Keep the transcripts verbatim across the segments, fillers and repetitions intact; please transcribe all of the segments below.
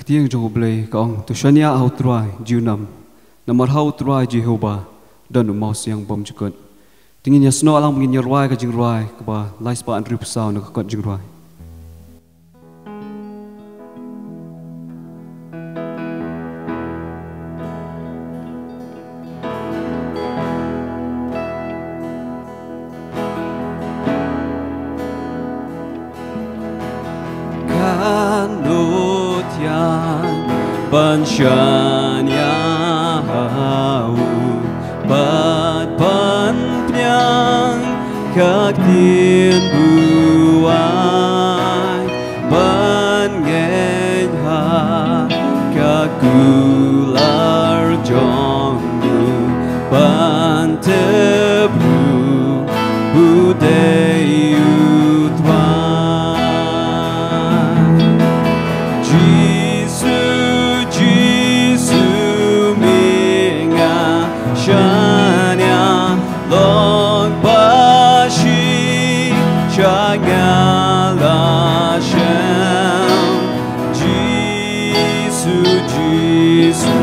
Ktien jong U Blei ka ong, to shaniah ha U Trai, junom. Namar ha U Trai Jehobah don u mawsiang bymjukut. Te ngin ïasnoh lang, ngin ïa rwai ka jingrwai kaba lai spah hynriewphew saw na ka kot jingrwai. Katno thiang ban shaniah ha u, bad ban pdiang ka ktien buaid, ban ngeit ha ka kular jong u, ban tip ruh ba u dei U Trai. Jisu, Jisu, me nga shaniah, long ba shi sha nga la shem. Jisu, Jisu,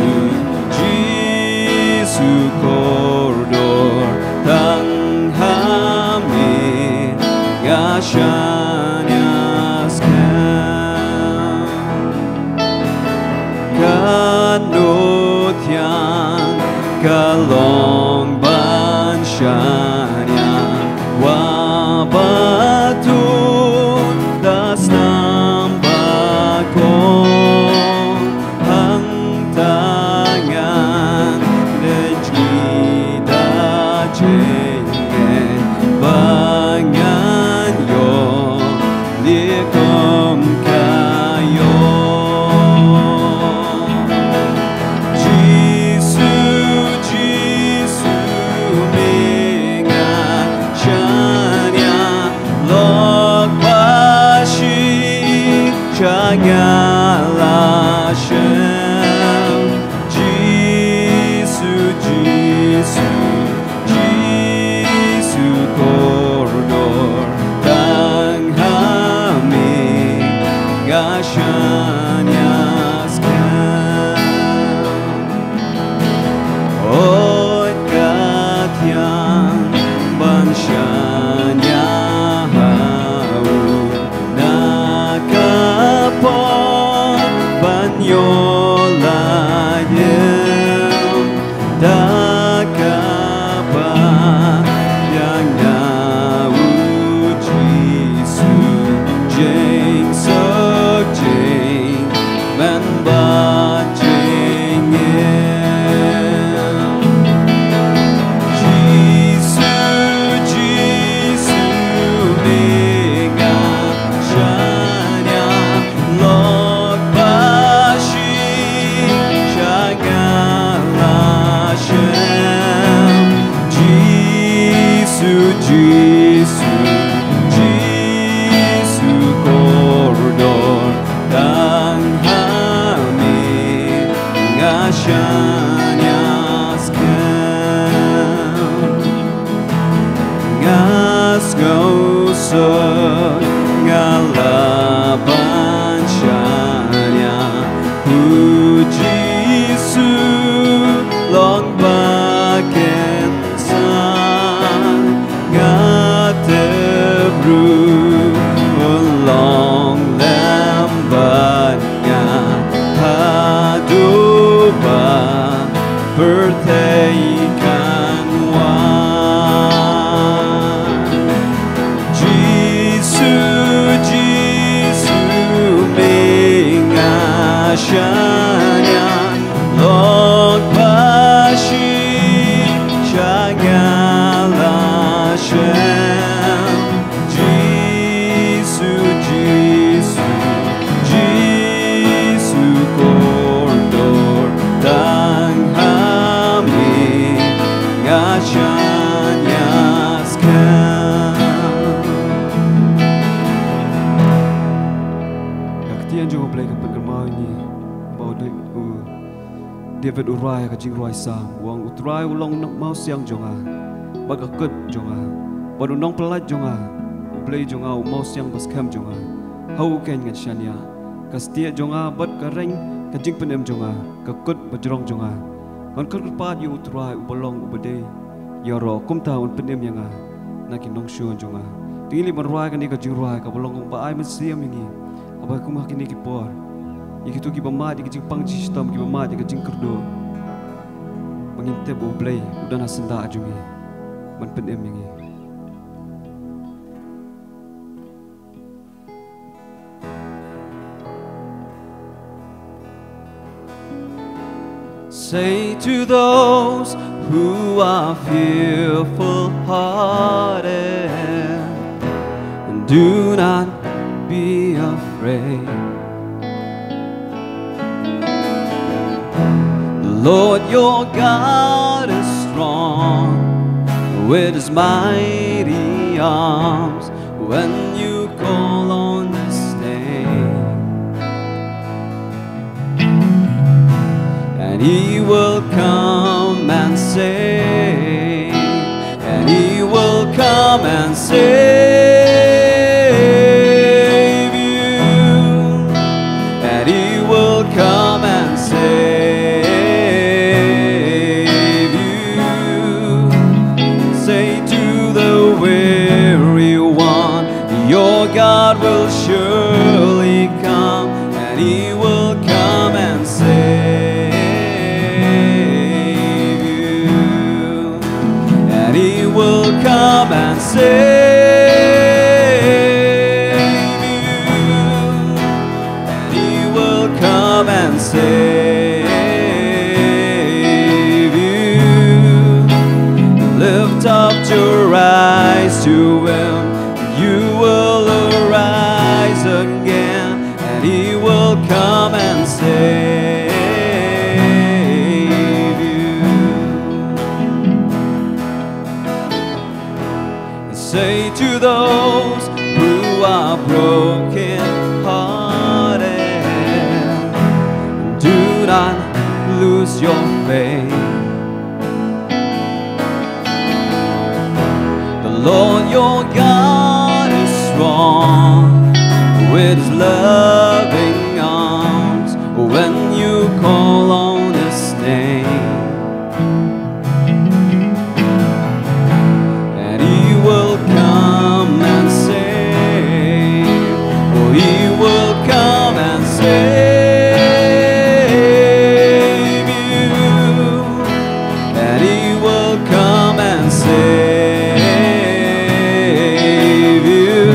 Jisu kordor, tang ha me nga shaniah skhem. Katno thiang ka long ban shaniah, wa ba tut da snam ba kong, hangta ngan leit shngit da jingngeit ba ngan ïoh lieh kum ka ïoh. Jisu, Jisu, me nga shaniah, long ba shi sha nga la shem. Jisu, Jisu, Jisu kordor, tang ha me nga shaniah skhem. Oi ka thiang ban shaniah ha u, na ka por ban ïoh la ïeng, da kaba biang na U Jisu, jingsuk jing man bad jingim. Jisu, Jisu, me nga shaniah, long ba shi sha nga la shem. Jisu, Jisu, Jisu kordor, tang ha me nga shaniah skhem. Nga sngewsuk nga lah ban shaniah, U Jisu, long ba ken sa nga tip ruh un long lem bad nga haduh ba pyrthei kan wan. Jisu, Jisu, me nga shaniah, long ba shi sha nga la shem. Jisu, Jisu, Jisu kordor, tang ha me nga shaniah skhem. Ka ktien jong U Blei ka pynkynmaw ïa ngi ba u dei u David u rwai ha ka jingrwai Salm, u ong, U Trai u long u nongmawsiang jong nga bad ka kut jong nga, bad u nongpyllait jong nga, U Blei jong nga, u mawsiang ba skhem jong nga. Ha u keiñ ngan shaniah, ka stieh jong nga bad ka reng ka jingpynim jong nga, ka kut ba jrong jong nga. Ngan kyrpad ïa U Trai uba long uba dei ïaroh, kumta un pynim ïa nga na ki nongshun jong nga. Te ngi leit ban rwai kane ka jingrwai kaba long kaba ai mynsiem ïa ngi, kaba kum ha kine ki por, ïa kito kiba mad ïa ka jingpang jingshitom, kiba mad ïa ka jingkyrduh, ba ngin tip U Blei u don ha syndah jong ngi ban pynim ïa ngi. Say to those who are fearful hearted, "Do not be afraid. The Lord your God is strong with his mighty arms when you call on his name." And he will come and save. And he will come and save you. And he will come and save you. Say to the weary one, your God will surely come, and he will come and save you. And he will come and save you. And he will come and save you. Lift up your eyes to him. You will arise again, and he will come and save you. Say to those who are broken hearted, do not lose your faith. The Lord your God is strong with his loving arms when you call on his name. And he will come and save. Oh, he will come and save you. And he will come and save you.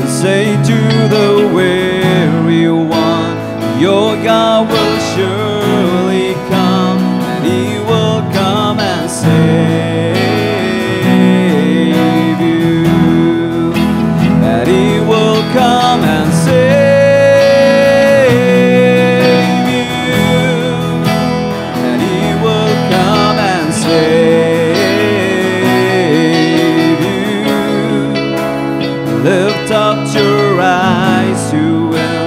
And say to the weary one, your God will surely come, and he will come and save you. And he will come and save you. And he will come and save you. Lift up your eyes to him.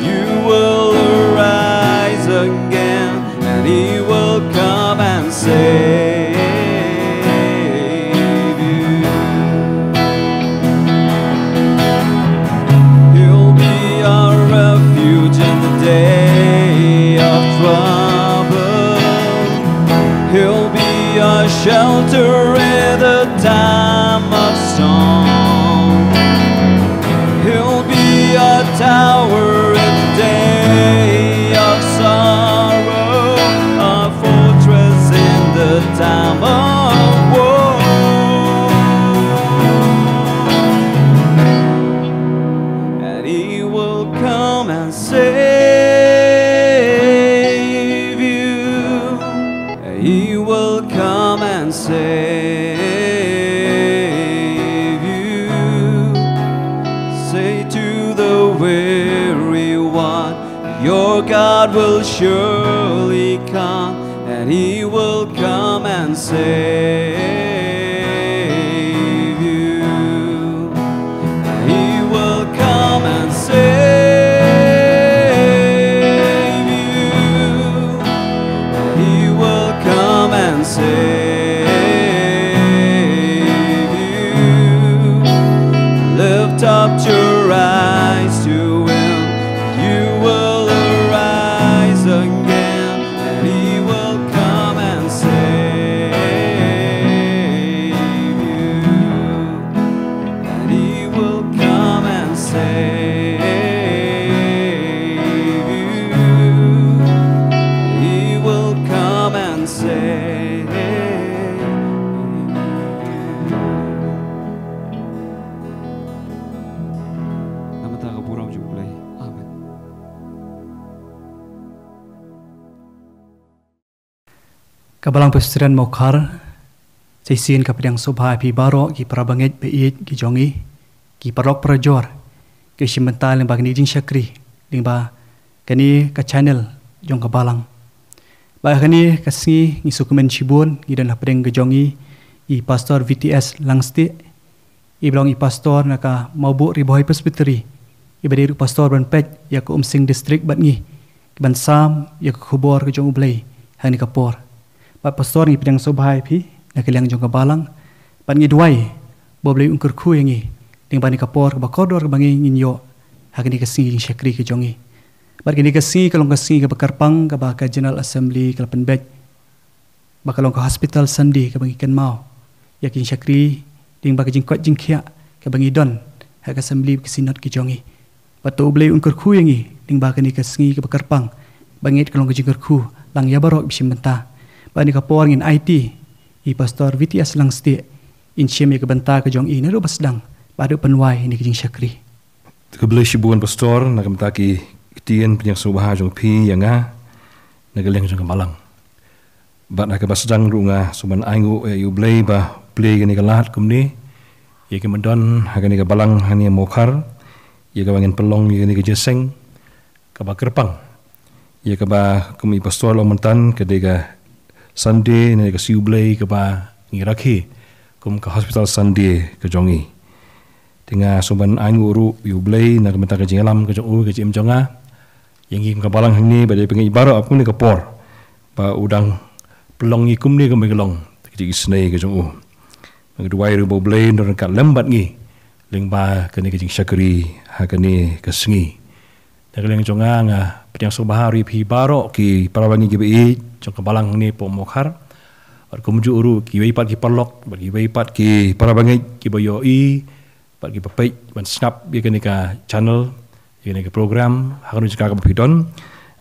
You will arise again, and he will come and save you. He'll be our refuge in the day of trouble. He'll be our shelter in the time of storm. He'll be our tower in the day of sorrow, our fortress in the time of war. And he will come and save you. He will come and save you. Say to the weary one, your God will surely come, and he will come and save you. He will come and save you. He will come and save you. Lift up your eyes to him. You will arise. Namar ka burom jong U Blei. Amen. Ka Balang Presbyterian Mawkhar, sa shisien ka pdiang sngewbha ïa phi baroh ki para bangeit ba ïeit ki jong ngi, ki paralok parajor, ki shim bynta lyngba kane ka jingshakri, lyngba kane ka channel jong ka Balang. Bad ha kane ka sngi ngi sngewkmen shibun, ngi don hapdeng ka jong ngi i Pastor V T S Langstieh, i ba long i pastor na ka Mawbuh Ri Bhoi Presbytery, i ba dei ruh pastor ban peit ïa ka Umsning District bad ngi, ki ban sam ïa ka khubor ka jong U Blei ha kane ka por. Bad pastor, ngi pdiang sngewbha ïa phi na ka liang jong ka Balang, bad ngi duwai ba U Blei un kyrkhu ïa ngi lyngba kane ka por kaba kordor kaba ngi ngin ïoh ha kane ka sngi jingshakri ka jong ngi. Bad kane ka sngi ka long ka sngi kaba kyrpang kaba ka General Assembly ka la pynbeit ba ka long ka Hospital Sunday kaba ngi kynmaw ïa ka jingshakri lyngba ka jingkoit jingkhiah kaba ngi don ha ka Assembly, ka Synod ka jong ngi. Bad to U Blei un kyrkhu ïa ngi lyngba kane ka sngi kaba kyrpang, ba ngeit ka long ka jingkyrkhu lang ïa baroh ki ba shim bynta. Bad ha kane ka por ngin aiti i Pastor V T S Langstieh in shim ïa ka bynta ka jong i naduh ba sdang bad haduh pynwai ïa kane ka jingshakri. Khublei shibun Pastor na ka bynta ki ktien pdiang sngewbha jong phi ïa nga na ka liang jong ka Balang. Bad ha kaba sdang ruh nga sngewbha ban ainguh ïa U Blei ba plie ïa kane ka lad kumne ïa ki ba don ha kane ka Balang hangne Mawkhar, ïa kaba ngin pynlong ïa kane ka jingïaseng kaba kyrpang, ïa kaba kum i Pastor la ong mynta ka dei ka Sunday ne ka sngi U Blei kaba ngi rakhe kum ka Hospital Sunday ka jong ngi. Te nga sngewbha ban ainguh ruh ïa U Blei na ka bynta ka jingïalam ka jong u, ka jingim jong nga, ïa ngi kum ka Balang hangne, ba dei phi ngeit baroh ap kumne ka por ba u dang pynlong ïa ngi kumne kumba ngi long, ka jingisynei ka jong u. Nga duwai ruh ba U Blei un don ryngkat lem bad ngi lyngba kane ka jingshakri ha kane ka sngi. Na ka liang jong nga, nga pdiang sngewbha ruh ïa phi baroh ki para bangeit ki ba ïeit jong ka Balang hangne hapoh Mawkhar, bad kumjuh ruh kiwei pat ki paralok bad kiwei pat ki para bangeit ki ba ïohi bad ki ba peit ban sngap ïa kane ka channel, ïa kane ka program, ha kano jaka kaba phi don.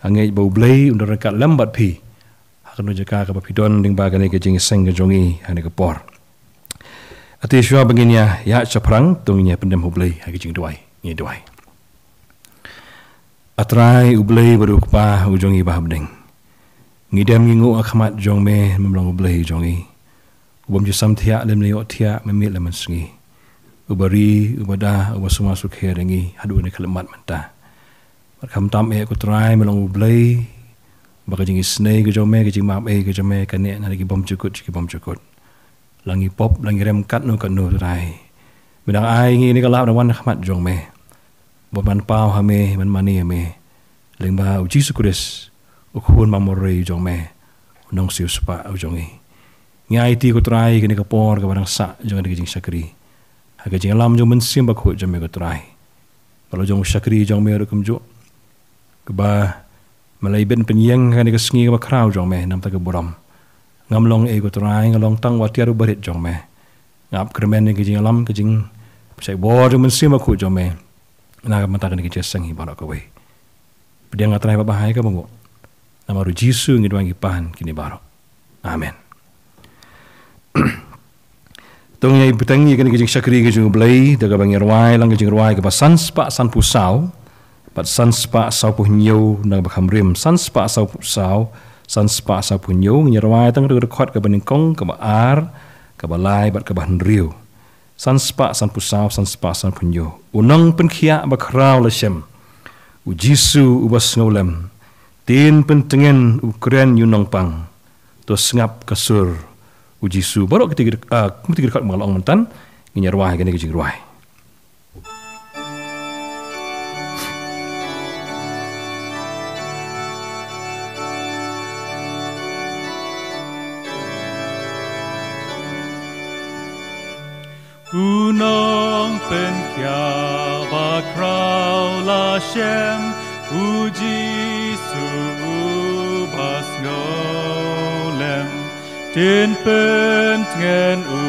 Nga ngeit ba U Blei un don ryngkat lem bad phi ha kano jaka kaba phi don lyngba kane ka jingïaseng ka jong ngi ha kane ka por. Te shuwa ba ngin ïa ïaid shaphrang, to ngin ïa pyndem ha U Blei ha ka jingduwai. Ngin ïa duwai. A Trai U Blei ba dei U Kpa u jong ngi ba ha bneng, ngi dem ngi nguh ha khmat jong me, me long U Blei jong ngi, u bym ju sam thiah lem leh ïoh thiah, me miet lem mynsngi, u ba ri, u ba da, u ba sumar sukher ïa ngi haduh kane ka khyllipmat mynta. Bad khamtam eh ko Trai, me long U Blei ba ka jingisynei ka jong me, ka jingmap ei ka jong me ka neh na ki bymjukut sha ki bymjukut. La ngi pop, la ngi rem katno katno Trai, me dang ai ngi kane ka lad ban wan ha khmat jong me, ban paw ha me, ban mane ïa me lyngba U Jisu Khrist, U Khun ba marwei jong me, U Nongsiewspah u jong ngi. Ngi aiti ko Trai kane ka por kaba dang sah jong kane ka jingshakri ha ka jingïalam jong U Mynsiem Bakhuid jong me ko Trai. Ba la jong u shakri jong me ruh kumjuh, kaba me la ibit pynïeng ha kane ka sngi kaba khraw jong me na ka bynta ka burom. Ngam long ei ko Trai, nga long tang u atiar u barit jong me. Nga ap kyrmen ïa ka jingïalam, ka jingpynshai bor jong U Mynsiem Bakhuid jong me na ka bynta kane ka jingïaseng hi baroh kawei. Pdiang nga Trai ba bha ïa kaba nguh. Namar U Jisu ngi duwai ngi pan kine baroh. Amen. To ngin ïa bteng ïa kane ka jingshakri ka jong U Blei da kaba ngin ïa rwai lang ka jingrwai kaba san spah sanphew saw bad san spah sawphew hynñiew na kaba kham rim. San spah sawphew saw, san spah sawphew hynñiew. Ngin ïa rwai tang da ka dkhot kaba nyngkong, kaba ar, kaba lai bad kaba hynriew. San spah sanphew saw, san spah sanphew hynñiew. U nongpynkhiah bakhraw la shem, U Jisu uba sngewlem. Tin pyntngen u kren ïa u nongpang, to sngap ka sur U Jisu. Baroh kita ki, ah, kita ki dkhot ba nga la ong mynta, ngin ïa rwai kane ka jingrwai. U nongpynkhiah bakhraw la shem, U Jisu uba sngewlem. Tin pyntngen u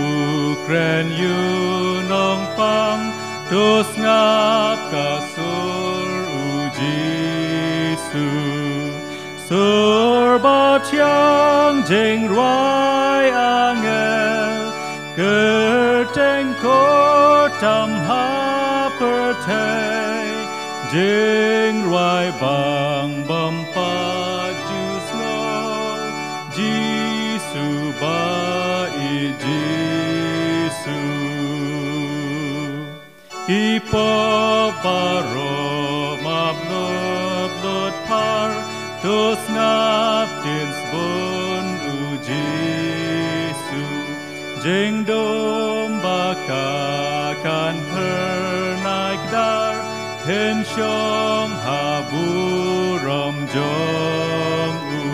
kren ïa u nongpang, to sngap ka sur U Jisu. Sur ba thiang jingrwai angel, kyrteng kyrtam ha pyrthei, jingrwai bang bym pat ju sngew, Jisu ba ïeit, Jisu. Ki pop baroh map lut lut phar, to sngap ktien sbun u Jisu. Jingdum ba ka kan pyrnai kdar, phin shong ha burom jong u.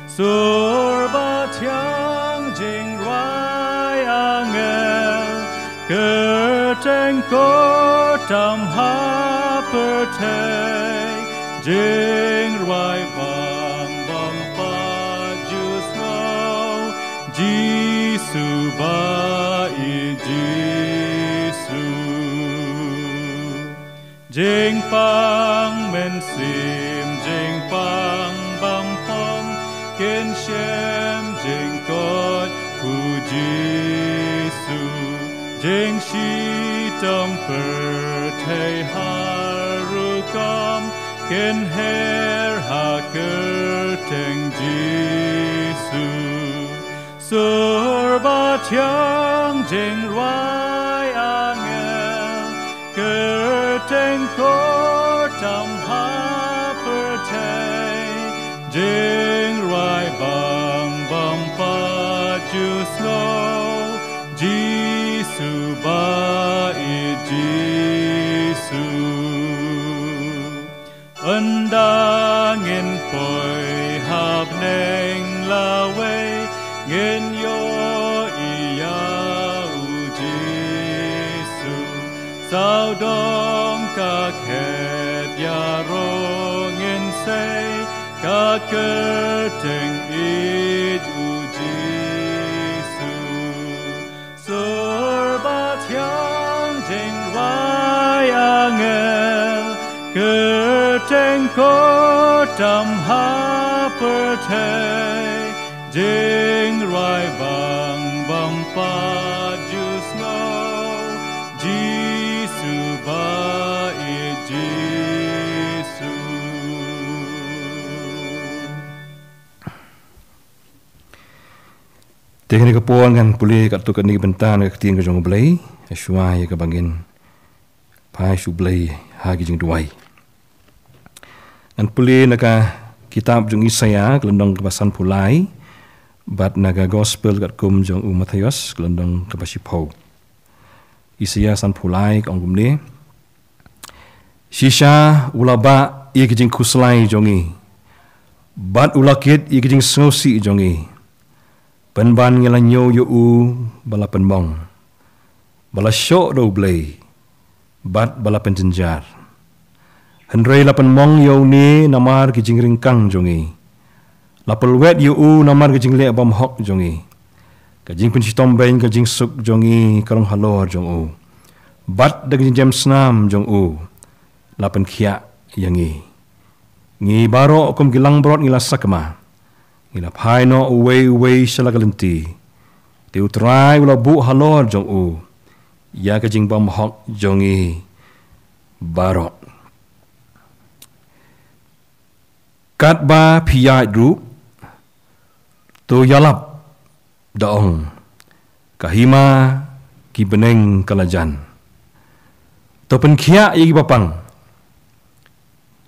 Sur ba thiang jingrwai angel, kyrteng kyrtam ha pyrthei, jingrwai bang bym pat ju sngew, Jisu ba ïeit, Jisu. Jingpang mynsiem, jingpang bymphong, kin shem jingkoit u Jisu. Jingshitom pyrthei ha rukom, kin her ha kyrteng Jisu. Sur ba thiang jingrwai angel, kyrteng kyrtam ha pyrthei, jingrwai bang bym pat ju sngew, Jisu ba ïeit, Jisu. Ynda ngin poi ha bneng lawei, ngin ïohi ïa u Jisu. Sawdong ka khet ïaroh ngin sei, ka kyrteng ïeit u Jisu. Sur ba thiang jingrwai angel, kyrteng kyrtam ha pyrthei, jingrwai bang bym pat ju sngew, Jisu ba ïeit, Jisu. Te kane ka por ngan pule katto katne ki bynta na ka ktien ka jong U Blei, shuwa ïa kaba ngin phai sha U Blei ha ki jingduwai. Ngan pule na ka kitab jong Isaïah, ka lynnong kaba sanphew lai, bad na ka gospel katkum jong u Mathaios, ka lynnong kaba shiphew. Isaïah sanphew lai ka ong kumne: Shisha u la bah ïa ki jingkhuslai jong ngi, bad u la kit ïa ki jingsngewsih jong ngi. Pynban ngi la ñiew ïa u ba la pynmong, ba la shoh da U Blei, bad ba la pynjynjar. Hynrei la pynmong ïa une namar ki jingryngkang jong ngi. La pynlwet ïa u namar ka jingleh bymhok jong ngi. Ka jingpynshitom beiñ ka jingsuk jong ngi ka long halor jong u. Bad da ka jingjem snam jong u la pynkhiah ïa ngi. Ngi baroh kum ki langbrot ngi la sakma. Ngi la phai noh uwei uwei sha la ka lynti. Te U Trai u la buh halor jong u ïa ka jingbymhok jong ngi baroh. Katba phi ïaid ruh, to ïalap da ong, ka hima ki bneng ka la jan. To pynkhiah ïa kiba pang,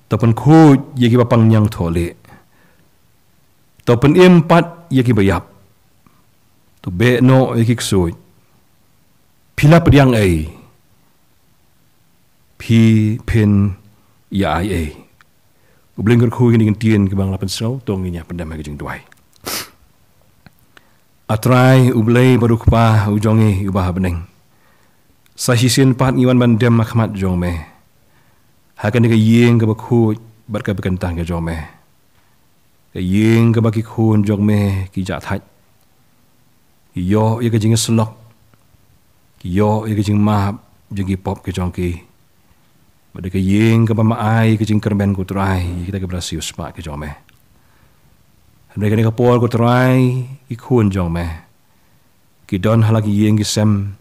to pynkhuid ïa kiba pang ñiangthohlieh, to pynim pat ïa kiba ïap, to beh noh ïa ki ksuid. Phi la pdiang ei, phi phin ïa ai ei. U Blei un kyrkhu ïa kine ki ktien kiba ngi la pynsngew, to ngin ïa pyndem ha ka jingduwai. A Trai U Blei ba dei U Kpa u jong ngi uba ha bneng, sa shisien pat ngi wan ban dem ha khmat jong me ha kane ka ïing kaba khuid bad kaba kyntang ka jong me. Ka ïing kaba ki khun jong me ki jah thait. Ki ïoh ïa ka jingïasyllok, ki ïoh ïa ka jingmap jong ki pop ki jong ki. Bad ka ïing kaba ma ai ka jingkyrmen, ko Trai, ïa kita kiba la siewspah ki jong me. Hynrei kane ka por ko Trai, ki khun jong me ki don ha la ki ïing ki sem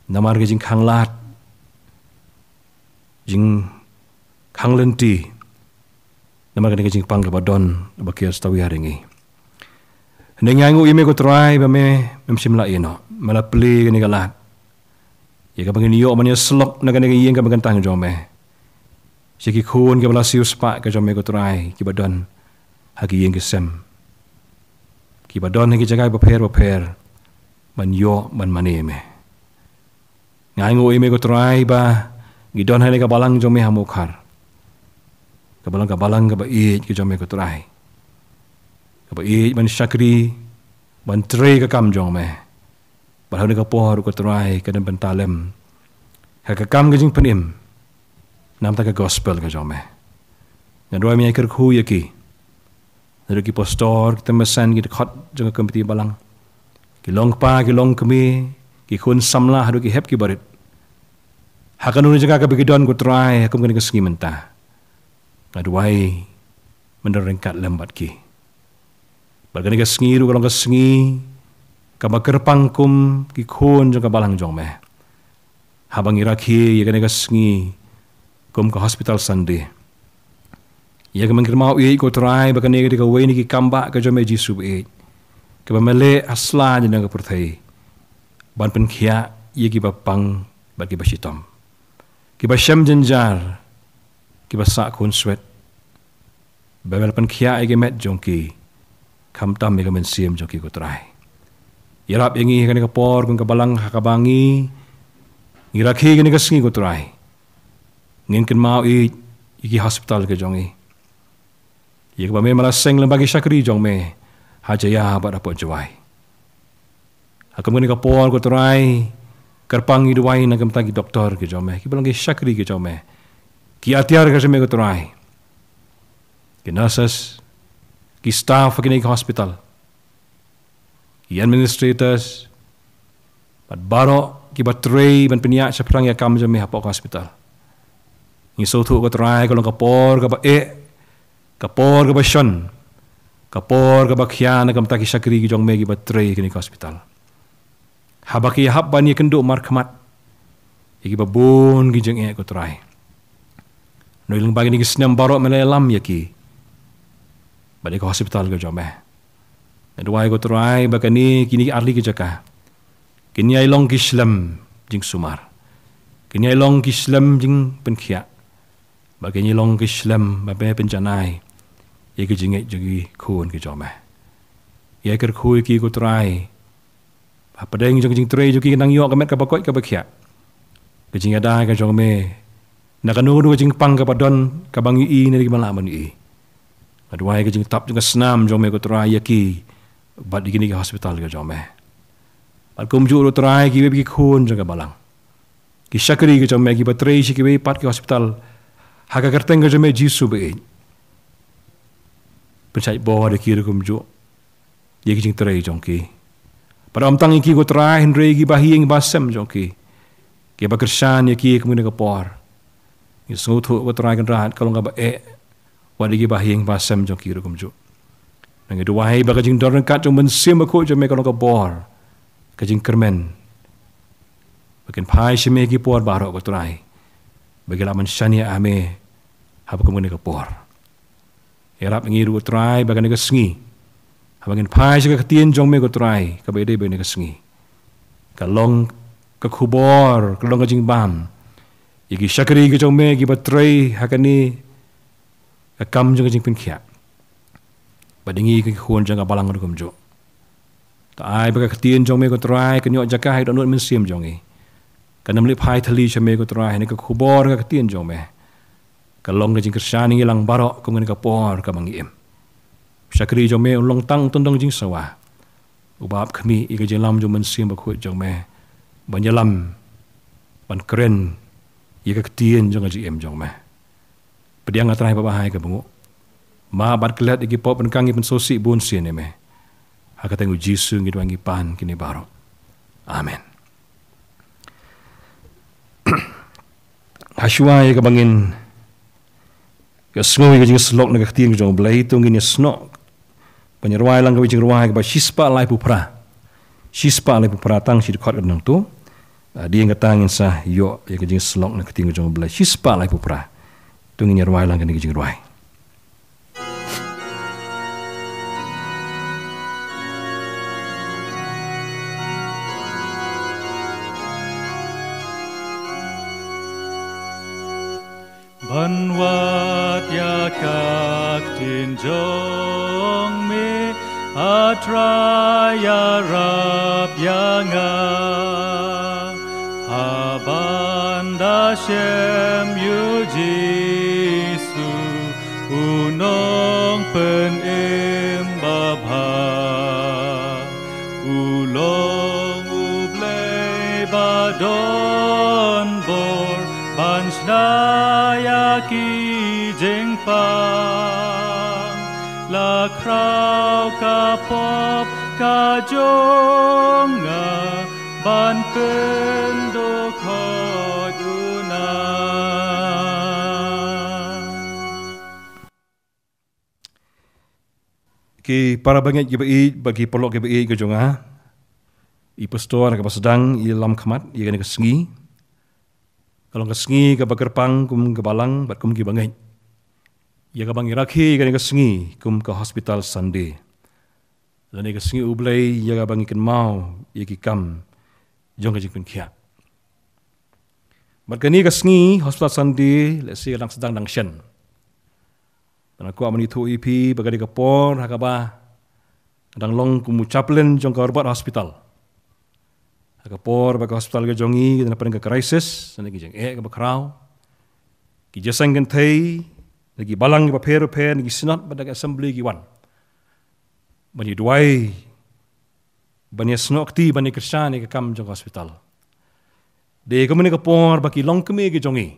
namar ka jingkhanglad, jingkhanglynti, namar kane ka jingpang kaba don ba ki ïa stawia ïa ngi. Hynrei nga ainguh ïa me ko Trai ba me, mem shym la ïehnoh, me la plie kane ka lad ïa kaba ngin ïoh ban ïasyllok na kane ka ïing kaba kyntang jong me, sha ki khun kiba la siew spah ka jong me ko Trai, kiba don ha ki ïing ki sem, kiba don ha ki jaka bapher bapher, ban ïoh ban mane ïa me. Nga ainguh ïa me ko Trai ba ngi don ha kane ka balang jong me ha Mawkhar, kaba long ka balang kaba ïeit ka jong me ko Trai, kaba ïeit ban shakri, ban trei ka kam jong me. Bad ha kane ka por ko Trai, ka don bynta lem ha ka kam ka jingpynim namar ka gospel ka jong me. Nga duwai me ïa kyrkhu ïa ki, naduh ki pastor, ki tymmen basan, ki dkhot jong ka komiti balang, ki longkpa, ki longkmie, ki khun samla, haduh ki hep ki barit, ha kano kano ka jaka kaba ki don ko Trai, ha kum kane ka sngi mynta. Nga duwai men don ryngkat lem bad ki. Bad kane ka sngi ruh ka long ka sngi kaba kyrpang kum ki khun jong ka balang jong me. Haba ngi rakhe ïa kane ka sngi kum ka Hospital Sunday, ïa ka men kynmaw ïeit ko Trai ba kane ka dei kawei na ki kam ba ka jong me Jisu ba ïeit, kaba me leh ha sla jong ka pyrthei, ban pynkhiah ïa kiba pang bad kiba shitom, kiba shem jynjar, kiba sah khun swet, ba me la pynkhiah ïa ki met jong ki, khamtam ïa ka mynsiem jong ki ko Trai. Ïarap ïa ngi ha kane ka por kum ka balang ha kaba ngi, ngi rakhe kane ka sngi ko Trai, ngin kynmaw ïeit ïa ki hospital ka jong ngi, ïa kaba me me la seng lem bad ki shakri jong me ha Jaiaw bad hapoh Jowai. Ha kum kane ka por ko Trai, kyrpang ngi duwai na ka bynta ki doktor ki jong me, kiba long ki shakri ki jong me, ki atiar ki jong me ko Trai, ki nurses, ki staff ha kine ki hospital, ki administrators, bad baroh kiba trei ban pynïaid shaphrang ïa ka kam jong me hapoh ka hospital. Ngi sngewthuh ko Trai ka long ka por kaba eh, ka por kaba shon, ka por kaba khia na ka bynta ki shakri ki jong me kiba trei ha kine ki hospital, haba ki hap ban ïakynduh markhmat ïa kiba bun ki jingeh ko Trai. Hynrei lyngba kine ki snem baroh me la ïalam ïa ki bad ïa ka hospital ka jong me. Nga duwai ko Trai ba kine, kine ki artylli ki jaka kin ïai long ki shlem jingsumar, kin ïai long ki shlem jingpynkhiah, ba kin ïai long ki shlem ba me pynjanai ïa ki jingngeit jong ki khun ki jong me. Ïa kyrkhu ïa ki ko Trai, hapdeng jong ka jingtrei jong ki nang ïoh ka met kaba koit kaba khiah, ka jingïada ka jong me na kano kano ka jingpang kaba don kaba ngi i ne kaba lah ban i. Nga duwai ka jingtap jong ka snam jong me ko Trai ïa ki bad ïa kine ki hospital ka jong me. Bad kumjuh ruh Trai kiwei ki khun jong ka balang, ki shakri ka jong me kiba trei sha kiwei pat ki hospital, ha ka kyrteng ka jong me Jisu ba ïeit, pynshait bor ïa ki ruh kumjuh ïa ki jingtrei jong ki. Bad ym tang ïa ki ko Trai hynrei ïa ki bahaïing bahasem jong ki, kiba kyrshan ïa ki ha kane ka por. Ngi sngewthuh ko Trai Kynrad ka long kaba eh wat ïa ki bahaïing bahasem jong ki ruh kumjuh. Ngi duwai ba ka jingdon ryngkat jong u Mynsiem Bakhuid jong me ka long ka bor, ka jingkyrmen, ba kin phai sha me ha ki por baroh ko Trai, ba ki lah ban shaniah ha me ha kane ka por. Ïarap ïa ngi ruh ko Trai ba kane ka sngi, haba ngin phai sha ka ktien jong me ko Trai kaba ïadei bad kane ka sngi, ka long ka khubor, ka long ka jingbam ïa ki shakri ki jong me kiba trei ha kane ka kam jong ka jingpynkhiah, bad ïa ngi ki khun jong ka balang ruh kumjuh. To ai ba ka ktien jong me ko Trai kan ïoh jaka ha ka dohnud mynsiem jong ngi, kan ym leit phai thylli sha me ko Trai, ne ka khubor ka ktien jong me ka long ka jingkyrshan ïa ngi lang baroh kum ha kane ka por kaba ngi im. U shakri jong me un long tang u tyndong jingsawa, uba ap khmih ïa ka jinglam jong u Mynsiem Bakhuid jong me ban ïalam, ban kren ïa ka ktien jong ka jingim jong me. Pdiang ko Trai ba bahai ka bnguh, map bad klet ïa ki pop ryngkang, ïa ki pynsngewsih bun sien ïa me. Ha ka kyrteng u Jisu ngi duwai ngi pan kine baroh. Amen. Hashwa ïa kaba ngin ïa sngew ïa ka jingïasyllok na ka ktien ka jong U Blei, to ngin ïa snoh Ban ïa rwai lang ka jingrwai kaba shispah laiphew phra. Shispah laiphew phra tang shi dkhot ka nangtu. Ah, dei ïa kata ngin sa ïoh ïa ka jingsyllok na ka ktien ka jong U Blei. Shispah laiphew phra. To ngin ïa rwai lang kane ka jingrwai. Ban wad ïa ka ktien jong me, A Trai, ïarap ïa nga. Haba nga da shem ïa U Jisu, U Nongpynim babha. U long U Blei ba don bor ban shna ïa ki jingpang. La khraw ka pop ka jong nga ban pyndukot u na. Ki para bangeit kiba ïeit bad ki paralok kiba ïeit ka jong nga, i pastor kaba sdang i lam khmat ïa kane ka sngi. Ka long ka sngi kaba kyrpang kum ka balang bad kum ki bangeit. Ïa kaba ngi rakhe ïa kane ka sngi kum ka Hospital Sunday. Lane ka sngi U Blei ïa kaba ngi kynmaw ïa ki kam jong ka jingpynkhiah. Bad kane ka sngi Hospital Sunday lehse ka dang sdang dang shen. Nga kwah ban ïathuh ïa phi ba ka dei ka por ha kaba nga dang long kum u chaplain jong ka Robert Hospital. Ha ka por ba ka hospital ka jong ngi ka dang pyrshah ka crisis, na ki jingeh kaba khraw. Ki jingïaseng kynthei na ki balang kiba pher bapher, na ki synod bad na ki assembly ki wan ban ïa duwai, ban ïa snoh kti, ban ïa kyrshan ïa ka kam jong ka hospital. Dei kumne ka por ba ki longkmie ki jong ngi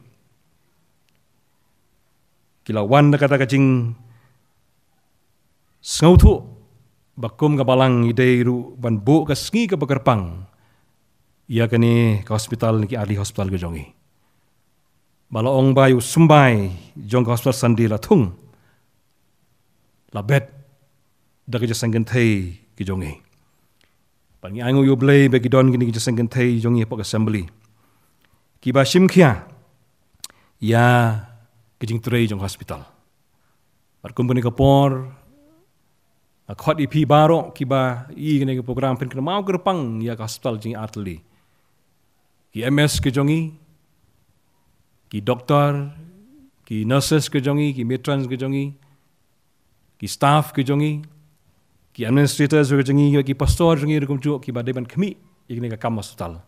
ki la wan da kata ka jingsngewthuh ba kum ka balang ngi dei ruh ban buh ka sngi kaba kyrpang ïa kane ka hospital, na ki artylli hospital ka jong ngi. Ba la ong ba ïa u symbai jong ka Hospital Sunday la thung, la bet da ki jingïaseng kynthei ki jong ngi. Bad ngi ainguh ïa U Blei ba ki don kine ki jingïaseng kynthei jong ngi hapoh ka assembly kiba shim khia ïa ka jingtrei jong ka hospital. Bad kum kane ka por nga khot ïa phi baroh kiba ïohi ïa kane ka program, phin kynmaw kyrpang ïa ka hospital jong ngi artylli. Ki M S ki jong ngi, ki doktor, ki nurses ki jong ngi, ki matrons ki jong ngi, ki staff ki jong ngi, ki administrators ki jong ngi, ki pastor jong ngi ruh kumjuh kiba dei ban khmih ïa kane ka kam hospital.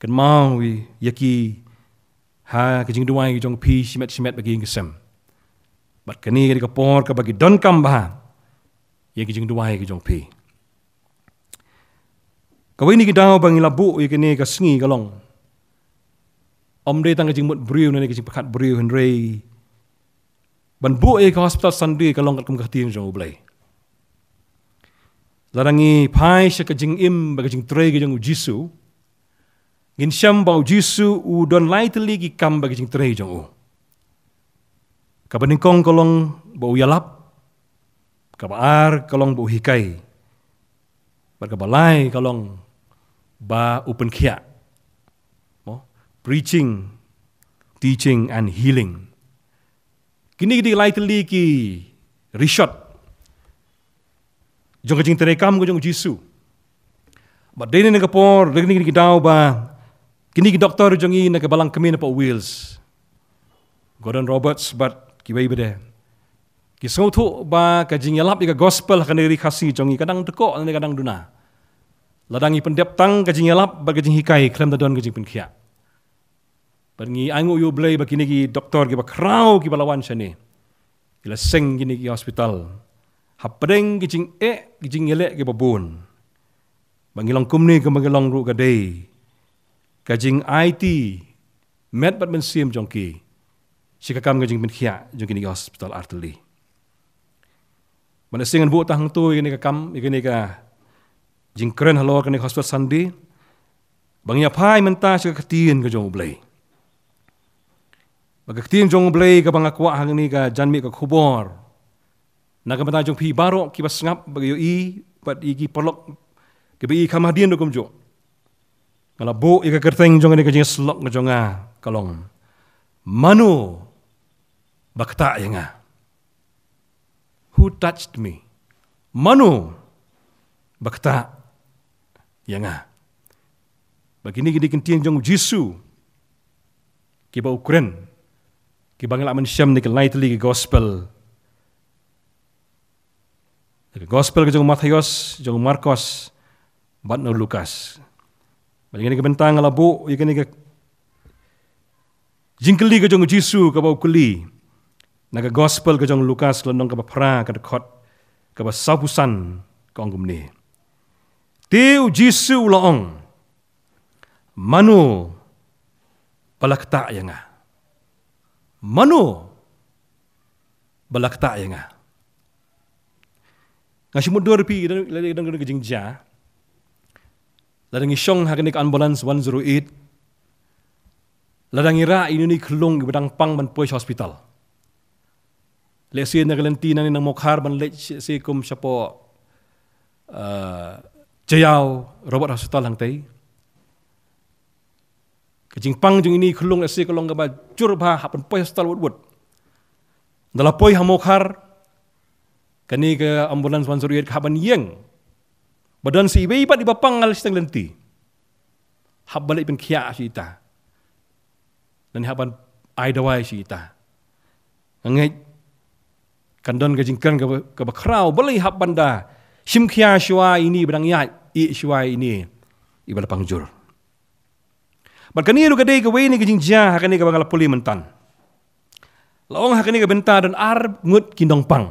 Kynmaw ïa ki ha ka jingduwai ka jong phi shimet shimet bad ki ïing ki sem. Bad kane ka dei ka por kaba ki donkam bha ïa ka jingduwai ka jong phi. Kawei na ki daw ba ngi la buh ïa kane ka sngi ka long, ym dei tang ka jingmut briew ne ka jingpyrkhat briew, hynrei ban buh ïa ka Hospital Sunday ka long katkum ka ktien jong U Blei. Lada ngi phai sha ka jingim bad ka jingtrei ka jong U Jisu, ngin shem ba U Jisu u don lai tylli ki kam bad ka jingtrei jong u. Kaba nyngkong ka long ba u ïalap, kaba ar ka long ba u hikai, bad kaba lai ka long ba u pynkhiah. Mo? Preaching, teaching and healing. Kine ki dei lai tylli ki rishot jong ka jingtrei kam ka jong U Jisu. Bad dei na kane ka por, dei na kine ki daw ba kine ki doktor jong ngi na ka balang kmie na hapoh Wales, Gordon Roberts bad kiwei pat de, ki sngewthuh ba ka jingïalap ïa ka gospel ha kane ka ri Khasi jong ngi ka dang dkoh ne ka dang duna. Lada ngi pyndep tang ka jingïalap bad ka jinghikai khlem da don ka jingpynkhiah. Bad ngi ainguh ïa U Blei ba kine ki doktor kiba khraw kiba la wan shane, ki la seng kine ki hospital hapdeng ki jingeh, ki jingïaleh kiba bun. Ba ngi long kumne, kumba ngi long ruh ka dei ka jingaiti met bad mynsiem jong ki sha ka kam ka jingpynkhiah jong kine ki hospital artylli. Ban ïa seng ngan buh tang hangto ïa kane ka kam, ïa kane ka jingkren halor kane ka Hospital Sunday, ba ngin ïa phai mynta sha ka ktien ka jong U Blei. Ba ka ktien jong U Blei kaba nga kwah hangne ka janmiet ka khubor Na ka bynta jong phi baroh kiba sngap, ba ïohi, bad ïa ki paralok kiba ïohi kham hadien ruh kumjuh, nga la buh ïa ka kyrteng jong kane ka jingïasyllok ka jong nga, ka long: Mano ba ktah ïa nga? Who touched me? Mano ba ktah ïa nga? Ba kine ki dei ki ktien jong u Jisu kiba u kren, kiba ngi lah ban shem na ki lai tylli ki gospel. Na ka gospel ka jong u Mathaios, jong u Markos, bad na u Lukas. Bad ïa kane ka bynta nga la buh ïa kane ka jingkylli ka jong u Jisu kaba u kylli na ka gospel ka jong u Lukas, ka lynnong kaba phra, ka dkhot kaba sawphew san, ka ong kumne: Te u Jisu u la ong: Mano ba la ktah ïa nga? Mano ba la ktah ïa nga? Nga shu mutdur ïa phi, lada, lada ka jingjia, lada ngi shong ha kane ka ambulance one zero eight, lada ngi rah ïa une u khyllung iba dang pang ban poi sha hospital. Lehse na ka lynti nangne na Mawkhar ban leit sha, sha kum shapoh, eh, Jaïaw Robert Hospital hangtei. Ka jingpang jong une u khyllung lehse ka long kaba jur bha, hap ban poi hospital wut wut. Ynda la poi ha Mawkhar, kane ka ambulance one zero eight ka hap ban ïeng. Ba don sa iwei pat iba pang ha la shiteng lynti. Hap ban leit pynkhiah sha ita. Lane hap ban ai dawai sha ita. Nga ngeit kan don ka jingkren kaba, kaba khraw, balei hap ban da shim khia shuwa ïa ine iba dang ïaid, ïeh shuwa ïa ine iba la pang jur. Bad kane ruh ka dei kawei na ka jingjia ha kane kaba nga la pule mynta. La ong ha kane ka bynta don ar ngut ki nongpang.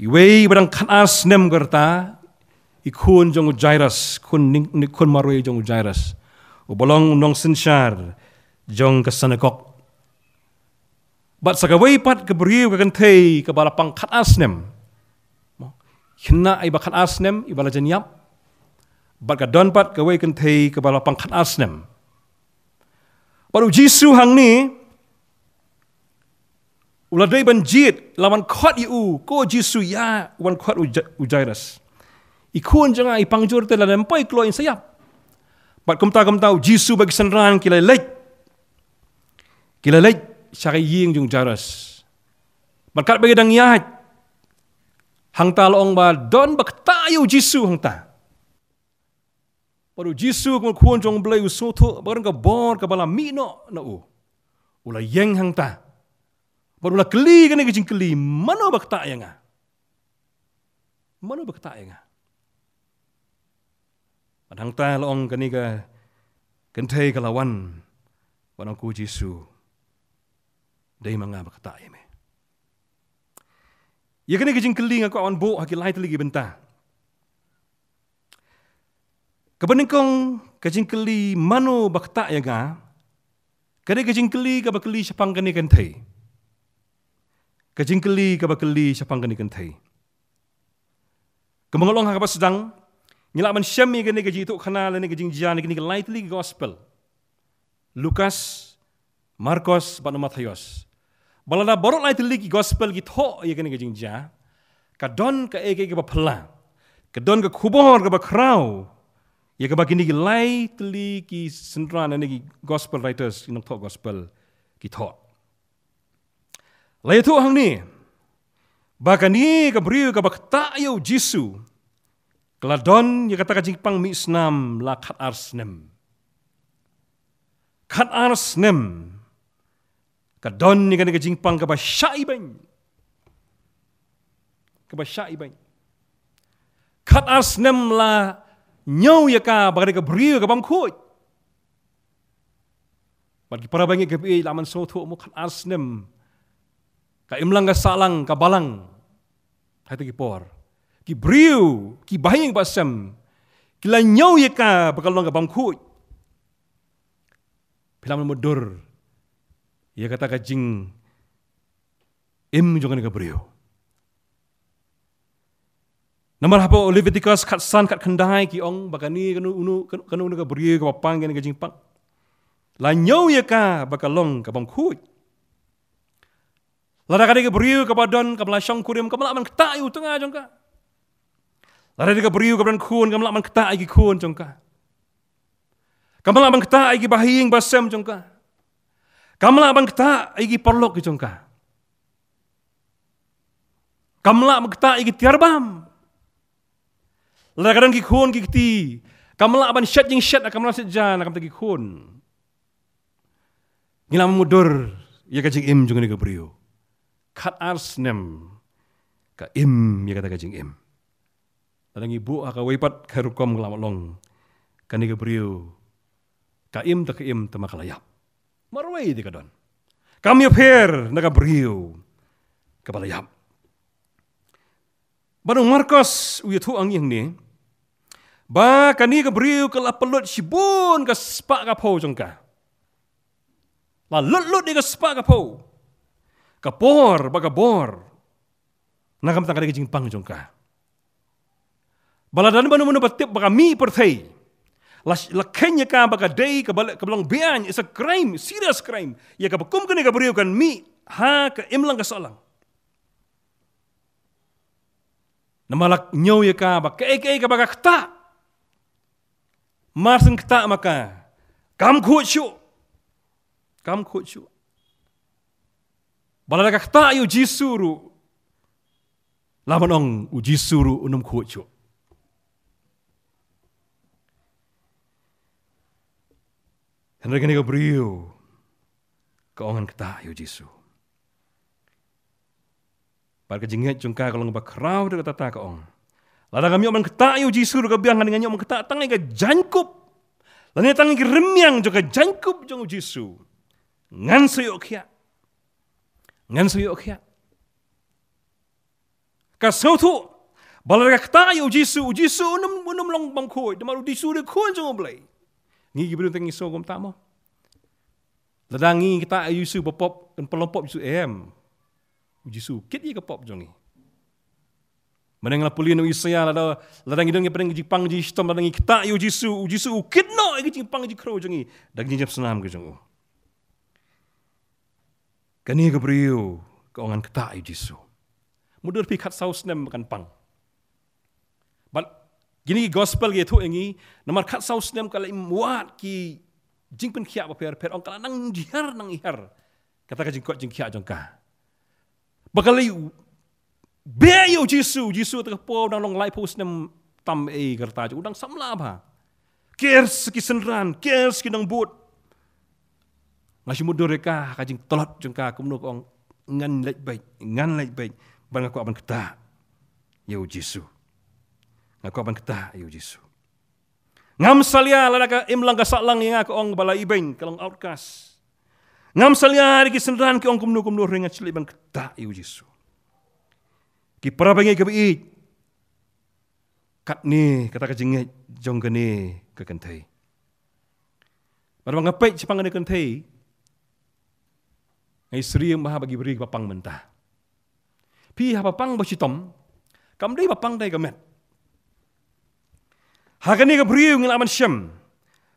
Iwei iba dang khatar snem ka rta, i khun jong u Jairus, khun ning-, ni khun marwei jong u Jairus, uba long u nongsynshar jong ka synagog. Bad sa kawei pat ka briew ka kynthei kaba la pang khatar snem. Khynnah iba khatar snem, iba la jan ïap. Bad ka don pat kawei kynthei kaba la pang khatar snem. Bad u Jisu hangne u la dei ban jied, la wan khot ïa u, ko Jisu, ïa wan khot u Ja-, u Jairus. I khun jong nga i pang jur te, lada ym poi kloi in sa ïap. Bad kumta kumta u Jisu bad ki synran ki la leit. Ki la leit sha ka ïing jong u Jairus. Bad katba ki dang ïaid, hangta la ong ba don ba ktah ïa u Jisu hangta. Bad u Jisu kum u Khun jong u Blei u sngewthuh ba ka don ka bor kaba la mih noh na u. U la ïeng hangta. Bad u la kylli kane ka jingkylli: Mano ba ktah ïa nga? Mano ba ktah ïa nga? Bad hangta la ong kane ka kynthei ka la wan bad ong, ko Jisu, dei ma nga ba ktah ïa me. Ïa kane ka jingkylli nga kwah ban buh ha ki lai tylli ki bynta. Kaba nyngkong, ka jingkylli mano ba ktah ïa nga, ka dei ka jingkylli kaba kylli shaphang kane ka kynthei. Ka jingkylli kaba kylli shaphang kane ka kynthei. Kumba nga la ong ha kaba sdang, ngi lah ban shem ïa kane ka jingïathuhkhana lane ka jingjia na kine ki lai tylli ki gospel. Lukas, Markos bad u Mathaios. Ba lada baroh lai tylli ki gospel ki thoh ïa kane ka jingjia, ka don kaei kaei kaba phylla. Ka don ka khubor kaba khraw ïa kaba kine ki lai tylli ki synran lane ki gospel writers, ki nongthoh gospel, ki thoh. La ïathuh hangne ba kane ka briew kaba ktah ïa u Jisu ka la don ïa kata ka jingpang mih snam la khatar snem. Khatar snem ka don ïa kane ka jingpang kaba shah ibeiñ. Kaba shah ibeiñ. Khatar snem la ñiew ïa ka ba ka dei ka briew ka bymkhuid. Bad ki para bangeit, ka phi lah ban sngewthuh mo, khatar snem, ka imlang ka sahlang ka balang. Ha kita ki por, ki briew, ki bahaïing bahasem, ki la ñiew ïa ka ba ka long ka bymkhuid. Phi lah ban mutdur ïa kata ka jingim jong kane ka briew. Namar hapoh Leviticus khatsan khatkhyndai ki ong ba kane, kano, uno, kano, kano ka briew kaba pang kane ka jingpang, la ñiew ïa ka ba ka long ka bymkhuid. Lada ka dei ka briew kaba don, kaba la shongkurim, kam lah ban ktah ïa u tnga jong ka. Lada ka dei ka briew kaba don khun, kam lah ban ktah ïa ki khun jong ka. Kam lah ban ktah ïa ki bahaïing bahasem jong ka. Kam lah ban ktah ïa ki paralok jong ka. Kam lah ban ktah ïa ki tiar bam. Lada ka don ki khun ki kti, kam lah ban shet jingshet, kam lah shet ja na ka bynta ki khun. Ngi la mutdur ïa ka jingim jong kane ka briew. Khat ar snem ka im ïa kata ka jingim. Lada ngi buh ha kawei pat ka rukom, ka la long kane ka briew ka im, te ka im te ma ka la ïap. Marwei te ka don. Kam ïapher na ka briew kaba la ïap. Bad u Markos u ïathuh ha ngi hangne ba kane ka briew ka la pynlut shibun ka spah ka phew jong ka. La lut lut ïa ka spah ka phew, ka por bad ka bor, na ka bynta ka dei ka jingpang jong ka. Ba lada don mano mano ba tip ba ka mih pyrthei, la, la kheiñ ïa ka ba ka dei kaba, kaba long beaiñ, is a crime, serious crime. Ïa kaba kum kane ka briew kan mih ha ka imlang ka sahlang. Namar la ñiew ïa ka ba kaei kaei kaba ka ktah, mar syn ktah ma ka, kam khuid shuh. Kam khuid shuh. Ba lada ka ktah ïa u Jisu ruh, la ban ong u Jisu ruh un ym khuid shuh. Hynrei kane ka briew ka ong, ngan ktah ïa u Jisu. Bad ka jingngeit jong ka ka long ba khraw da kata, ka ong, lada ngam ïoh ban ktah ïa u Jisu ruh, ka biang, ngan ïoh ban ktah tang ïa ka jaiñkup, lane tang ïa ka rmiang jong ka jaiñkup jong u Jisu, ngan sa ïoh khiah. Ngan sa ïoh khiah. Ka sngewthuh ba lada ka ktah ïa u Jisu, u Jisu un ym, un ym long bym khuid, namar u Jisu u dei Khun jong U Blei. Ngi ki briew tang ngi sngew kumta mo. Lada ngi ktah ïa u Jisu ba pop, kan pynlong pop u Jisu? Em. U Jisu u kit ïa ka pop jong ngi. Mynne nga la pule na u Isaïah, lada, lada ngi don ïa pdeng ka jingpang jingshitom, lada ngi ktah ïa u Jisu, u Jisu u kit noh ïa ka jingpang jingkhrew jong ngi da ka jingjop snam ka jong u. Kane ka briew ka ong, ngan ktah ïa u Jisu. Mutdur phi khatsaw snem ba kan pang. Bad kine ki gospel ki ïathuh ïa ngi, namar khatsaw snem ka la im wad ki jingpynkhiah bapher bapher, ong, ka la nang jhiar nang hiar kata ka jingkoit jingkhiah jong ka. Ba ka la beh ïa u Jisu, u Jisu te ka por dang long laiphew snem tam ei ka rta jong u, dang samla bha. Ker sa ki synran, ker sa ki nongbud. Nga shu mutdur ïa ka, ka jingtlot jong ka kumno, ka ong, ngan leit beit, ngan leit beit, ba nga kwah ban ktah ïa u Jisu. Nga kwah ban ktah ïa u Jisu. Ngam salia lada ka imlang ka sahlang ïa nga, ka ong, ba la ibeiñ, ka long outcast. Ngam salia da ki synran ki ong kumno kumno, hynrei nga shu leit ban ktah ïa u Jisu. Ki para bangeit kiba ïeit, katne kata ka jingngeit jong kane ka kynthei. Bad ba nga peit shaphang kane ka kynthei, nga ïasyriem bha ba ki briew kiba pang mynta. Phi haba pang ba shitom, kam dei ba pang da ka met. Ha kane ka briew ngi lah ban shem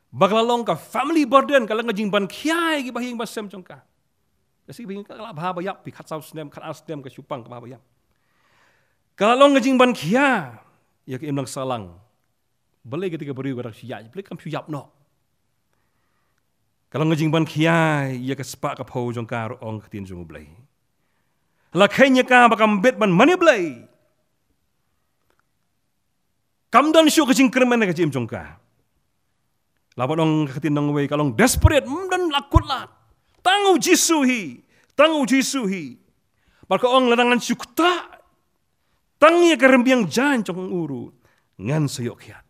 ba ka la long ka family burden, ka long ka jingban khia ïa ki bahaïing bahasem jong ka. Ka shi ba ka la bha ba ïap, phi khatsaw snem, khatar snem ka shu pang, ka bha ba ïap. Ka la long ka jingban khia ïa ka imlang sahlang. Balei kata ka briew ka dang shu ïap, balei kam shu ïap noh? Ka long ka jingban khia ïa ka spah ka phew jong ka ruh, ong ka ktien jong U Blei. La kheiñ ïa ka ba kam bit ban mane Blei. Kam don shuh ka jingkyrmen ha ka jingim jong ka. La ban ong ka ktien nongwei, ka long desperate, ym don la kut lad. Tang u Jisu hi, tang u Jisu hi. Bad ka ong, lada ngan shu ktah tang ïa ka rymbiang jaiñ jong u ruh, ngan sa ïoh khiah.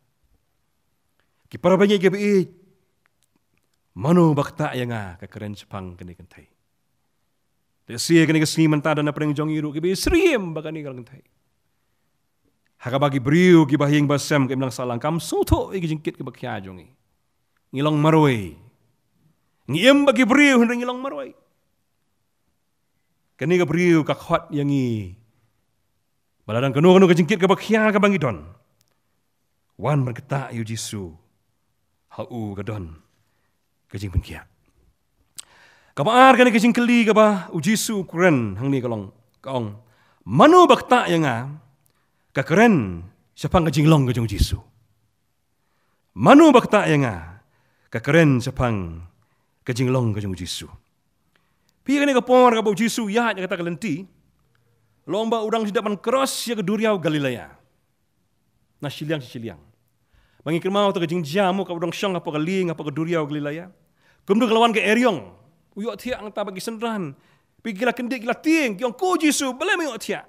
Ki para bangeit kiba ïeit, mano ba ktah ïa nga, ka kren shaphang kane ka kynthei. Te shisha kane ka sngi mynta don na pdeng jong ngi ruh kiba ïasyriem ba kane ka kynthei. Ha kaba ki briew kiba haïing bahasem ka imlang sahlang kam sngewthuh ïa ki jingkit kiba khia jong ngi. Ngi long marwei. Ngi im bad ki briew hynrei ngi long marwei. Kane ka briew ka khot ïa ngi ba lada don kano kano ka jingkit kaba khia kaba ngi don, wan ban ktah ïa u Jisu. Ha u ka don ka jingpynkhiah. Kaba ar kane ka jingkylli kaba u Jisu u kren hangne ka long, ka ong, mano ba ktah ïa nga, ka kren shaphang ka jinglong ka jong u Jisu. Mano ba ktah ïa nga, ka kren shaphang ka jinglong ka jong u Jisu. Phi, kane ka por kaba u Jisu u ïaid na kata ka lynti, long ba u dang shu dep ban cross ïa ka duriaw Galilea na shiliang shiliang. Ba ngi kynmaw ta ka jingjia mo kaba u dang shong hapoh ka lieng hapoh ka duriaw Galilea. Kumno ka la wan ka eriong, u ïohthiah hangta bad ki synran. Phi, ki la kyndit, ki la tieng, ki ong, ko Jisu, balei me ïohthiah?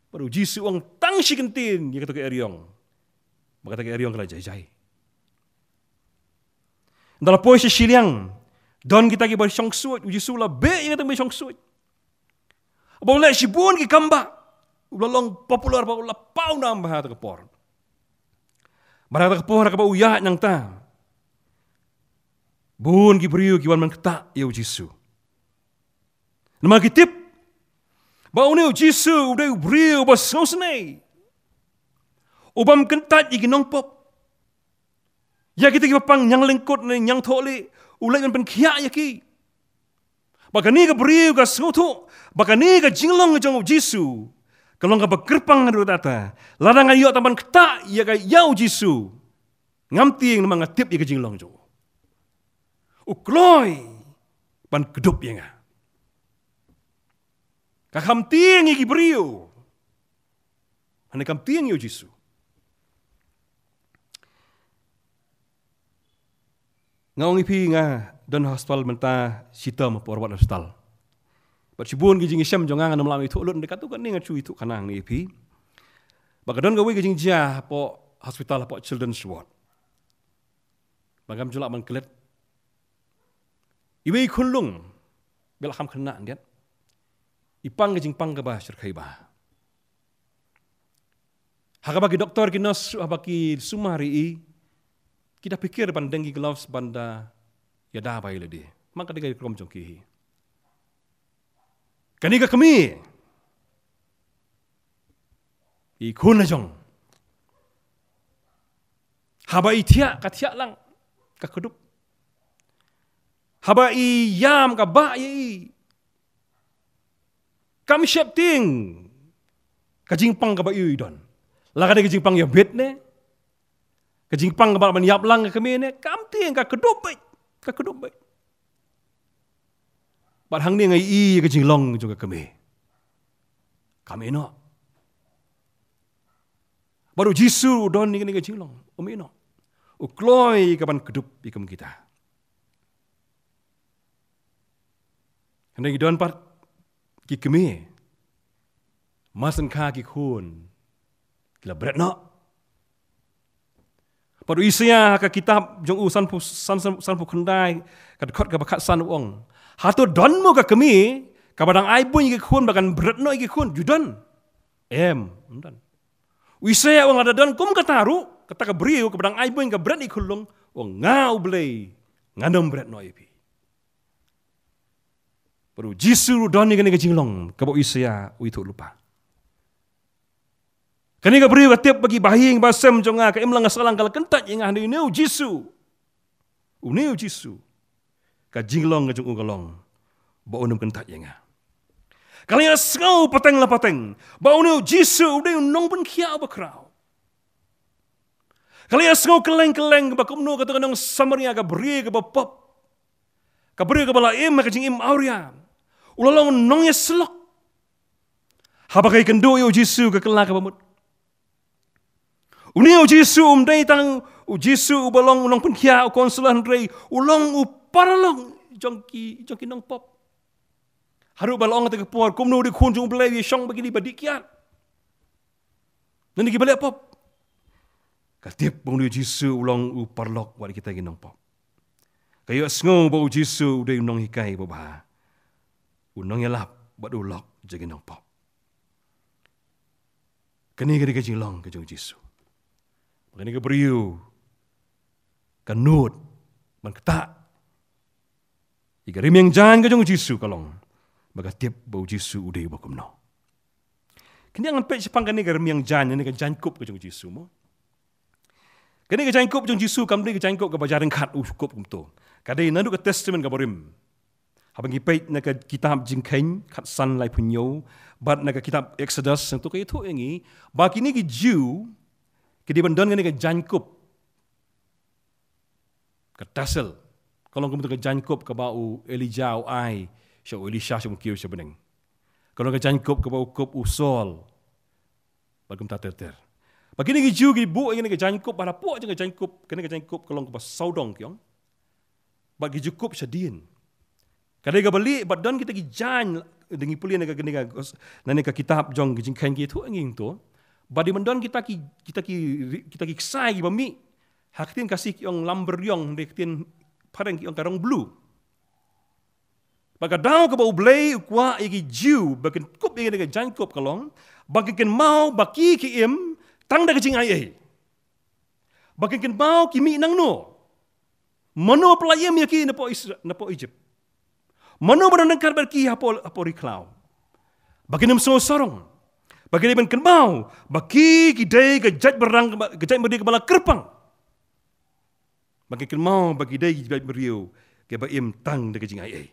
Bad u Jisu u ong tang shi kyntien ïa kata ka eriong, bad kata ka eriong ka la jai jai. Ynda la poi sha shiliang, don kita kiba shong ksuid, u Jisu u la beh ïa kita kiba shong ksuid. Ba u leh shibun ki kam ba u la long popular, ba u la pawnam ha kata ka por. Bad ha kata ka por kaba u ïaid nangta, bun ki briew ki wan ban ktah ïa u Jisu. Namar ki tip ba une u Jisu u dei u briew uba sngewsynei, u bym kyntait ïa ki nongpop. Ïa kita kiba pang ñiang lyngkut ne ñiang thohlieh, u leit ban pynkhiah ïa ki. Ba kane ka briew ka sngewthuh ba kane ka jinglong jong u Jisu ka long kaba kyrpang haduh katta. Lada nga ïoh tang ban ktah ïa ka, ïa u Jisu, ngam tieng namar nga tip ïa ka jinglong jong u. U kloi ban kdup ïa nga. Ka kham tieng ïa ki briew, hynrei kam tieng ïa u Jisu. Nga ong ïa phi, nga don ha hospital mynta shi term hapoh Rawat Hospital. Bad shibun ki jingïashem jong nga, ngam lah ban ïathuh lut, hynrei katto katne nga shu ïathuh kane hangne ïa phi. Ba ka don kawei ka jingjia hapoh hospital, hapoh children's ward. Ba ngam ju lah ban klet. Iwei i khunlung, ba la kham khynnah ngat, i pang ka jingpang kaba shyrkhei bha. Ha kaba ki doktor ki nurse, ha kaba ki sumar ïa i, ki da pyrkhat ban deng ki gloves ban da ïada bha ïa lade. Namar ka dei ka rukom jong ki hi. Kane ka kmie, i khun lajong, haba i thiah, ka thiah lang, ka kdup. Haba i ïam, ka bah ïa i. Kam sheptieng ka jingpang kaba i don. La ka dei ka jingpang ïabit ne, ka jingpang kaba lah ban ïap lang ka kmie ne, kam tieng, ka kdup beit, ka kdup beit. Bad hangne nga ïohi ïa ka jinglong jong ka kmie. Kam ïeh noh. Bad u Jisu u don ïa kane ka jinglong, um ïeh noh. U kloi ka ban kdup ïa kum kita. Hynrei ki don pat ki kmie, mar shen kha ki khun ki la bret noh. Bad u Isaïah ha ka kitab jong u sanphew, san, san, sanphew khyndai, ka dkhot kaba khatsan u ong, hato don mo ka kmie kaba dang ai buiñ ïa ki khun ba kan bret noh ïa ki khun? Ju don? Em, ym don. U Isaïah u ong lada don kum kata ruh, kata ka briew kaba dang ai buiñ ka bret ïa ki khunlung, u ong nga U Blei ngan ym bret noh ïa phi. Bad u Jisu u don ïa kane ka jinglong kaba u Isaïah u ïathuh lypa. Kane ka briew ka tip ba ki bahaïing bahasem jong nga, ka imlang ka sahlang ka la kyntait ïa nga, hynrei une u Jisu, une u Jisu, ka jinglong ka jong u ka long ba un ym kyntait ïa nga. Ka la ïohsngew pateng la pateng ba une u Jisu u dei u nongpynkhiah uba khraw. Ka la ïohsngew kylleng kylleng ba kumno kata ka nong Samaria, ka briew kaba pop, ka briew kaba la im ha ka jingim awria, u la long nongïasyllok. Haba ka ïakynduh ïa u Jisu ka kylla kaba mut. Une u Jisu um dei tang u Jisu uba long u nongpynkhiah, u counselor, hynrei u long u paralok jong ki, jong ki nongpop. Haduh ba la ong kata ka por, kumno u dei u Khun jong U Blei u ïashong bad kine kiba dih kiad, nangne kiba leh pop? Ka tip ba une u Jisu u long u paralok wat kita ki nongpop. Ka ïohsngew ba u Jisu u dei u nonghikai babha, u nongïalap bad u lok jong ki nongpop. Kane ka dei ka jinglong ka jong u Jisu. Kane ka briew ka nud ban ktah ïa ka rmiang jaiñ ka jong u Jisu ka long ba ka tip ba u Jisu u dei uba kumno. Kane ngan peit shaphang kane ka rmiang jaiñ, kane ka jaiñkup ka jong u Jisu mo. Kane ka jaiñkup jong u Jisu kam dei ka jaiñkup kaba jia ryngkat u kup kumto. Ka dei naduh ka Testament kaba rim. Haba ngi peit na ka kitab Jingkheiñ khatsan laiphew hynñiew bad na ka kitab Exodus, hangto ka ïathuh ïa ngi ba kine ki Jiw ki dei ban don kane ka jaiñkup, ka tassel. Ka long kum ka jaiñkup kaba u Elijah u ai sha u Elisha sha u kiew sha bneng. Ka long ka jaiñkup kaba u kup u Saul. Bad kumta ter ter. Ba kine ki Jiw ki buh ïa kane ka jaiñkup, bad hapoh jong ka jaiñkup, kane ka jaiñkup ka long kaba sawdong ki ong. Bad ki ju kup shadien. Ka dei kaba lieh, bad don kita ki jaiñ, da ngi pule na ka, na ka, na ka kitab jong ka Jingkheiñ ki ïathuh ïa ngi hangto. Bad dei ban don kita ki, kita ki, kita ki ksai kiba mih ha ka ktien Khasi ki ong lambriong, hynrei ka ktien phareng ki ong ka rong blue. Bad ka daw kaba U Blei u kwah ïa ki Jiw ba kin kup ïa kane ka jaiñkup ka long ba kin kynmaw ba ki ki im tang da ka jingaiei. Ba kin kynmaw ki mih nangno. Mano ba la ïem ïa ki napoh Isra-, napoh Egypt. Mano ba don ryngkat bad ki hapoh, hapoh ri khlaw. Ba kin ym sngew sarong. Ba kin dei ban kynmaw ba ki ki dei ka jaitbynriew, ka jaitbynriew kaba la kyrpang. Ba kin kynmaw ba ki dei ki jaitbynriew kiba im tang da ka jingaiei.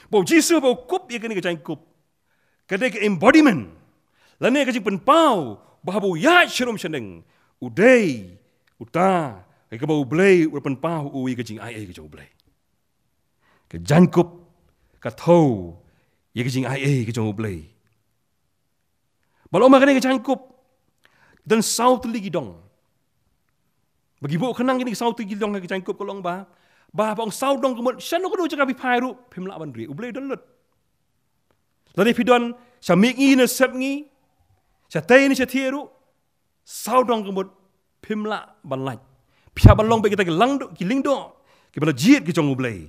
Ba U Jisu ba u kup ïa kane ka jaiñkup, ka dei ka embodiment lane ka jingpynpaw ba haba u ïaid sharum shaneng, u dei uta kaba U Blei u pynpaw u ïa ka jingaiei ka jong U Blei. Ka jaiñkup ka thew ïa ka jingaiei ka jong U Blei. Ba la ong ba kane ka jaiñkup don saw tylli ki dong. Ba ki buh khnang kine ki saw tylli ki dong ha ka jaiñkup ka long ba, ba haba ong saw dong ka mut, shano kano jaka phi phai ruh phim lah ban rieh, U Blei u don lut. Lane phi don sha mihngi ne sepngi, sha tei ne sha thiah ruh, saw dong ka mut phim lah ban lait. Phi hap ban long bad kita ki lyngdoh, ki lyngdoh kiba la jied ki jong U Blei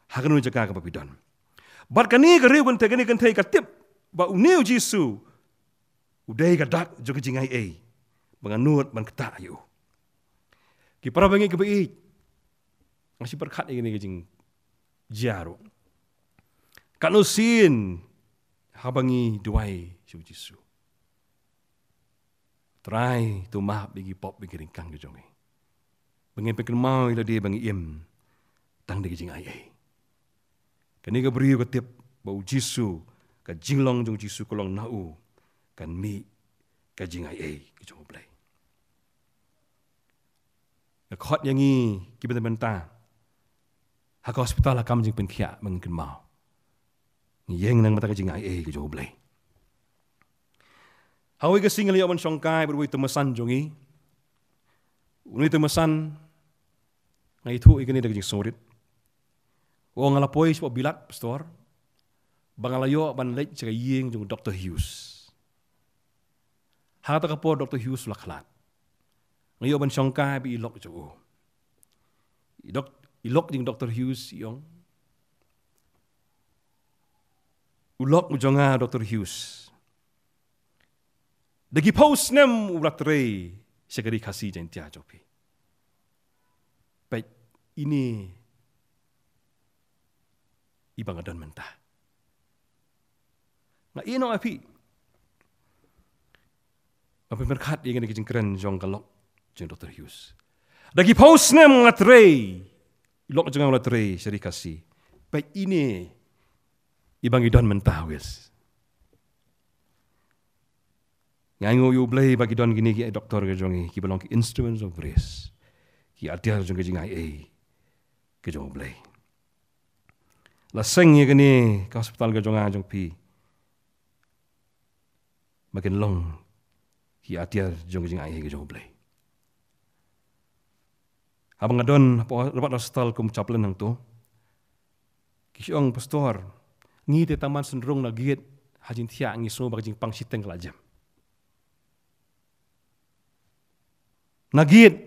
ha kano jaka kaba phi don. Bad kane ka riew kynthei, kane ka kynthei ka tip ba une U Jisu u dei ka dak jong ka jingaiei ba ngan nud ban ktah ïa u. Ki para bangeit kiba ïeit, nga shu pyrkhat ïa kane ka jingjia ruh. Katno sien haba ngi duwai sha U Jisu, Trai, to map ïa ki pop bad ki jingryngkang ki jong ngi, ba ngin pynkynmaw ïa lade ba ngi im tang da ka jingaiei. Kane ka briew ka tip ba U Jisu, ka jinglong jong U Jisu ka long na u kan mih ka jingaiei ka jong U Blei. Ka khot ïa ngi ki bynta bynta ha ka hospital ha ka kam jingpynkhiah ba ngin kynmaw ngi ïeng na ka bynta ka jingaiei ka jong U Blei. Ha kawei ka sngi nga la ïoh ban shongkai bad uwei u tymmen basan jong ngi. Une u tymmen basan nga ïathuh ïa kane da ka jingsngewrit. U ong, nga la poi shapoh bilat, Pastor, ba nga la ïoh ban leit sha ka ïing jong u Doktor Hughes. Ha kata ka por u Doktor Hughes u la khlad. Nga ïoh ban shongkai bad i lok jong u. I dok-, i lok jong u Doktor Hughes i ong, u lok u jong nga Doktor Hughes, da ki phew snem u la trei sha ka Ri Khasi Jaiñtia jong phi. Peit ine i ba nga don mynta. Nga ïeh noh ïa phi ban pyrkhat ïa kane ka jingkren jong ka lok jong Doktor Hughes. Da ki phew snem nga trei, i lok jong nga u la trei sha Ri Khasi. Peit ine i ba ngi don mynta, Wes. Nga ainguh ïa U Blei ba ki don kine ki doktor ki jong ngi kiba long ki instruments of grace, ki atiar jong ka jingaiei ka jong U Blei. La seng ïa kane ka hospital ka jong nga jong phi ba kin long ki atiar jong ka jingaiei ka jong U Blei. Haba nga don hapoh Robert Hospital kum chaplain hangto, ki shu ong, Pastor, ngi te tang ban synrung na gate ha jingthiah ngi sngew ba ka jingpang shiteng ka la jem. Na gate,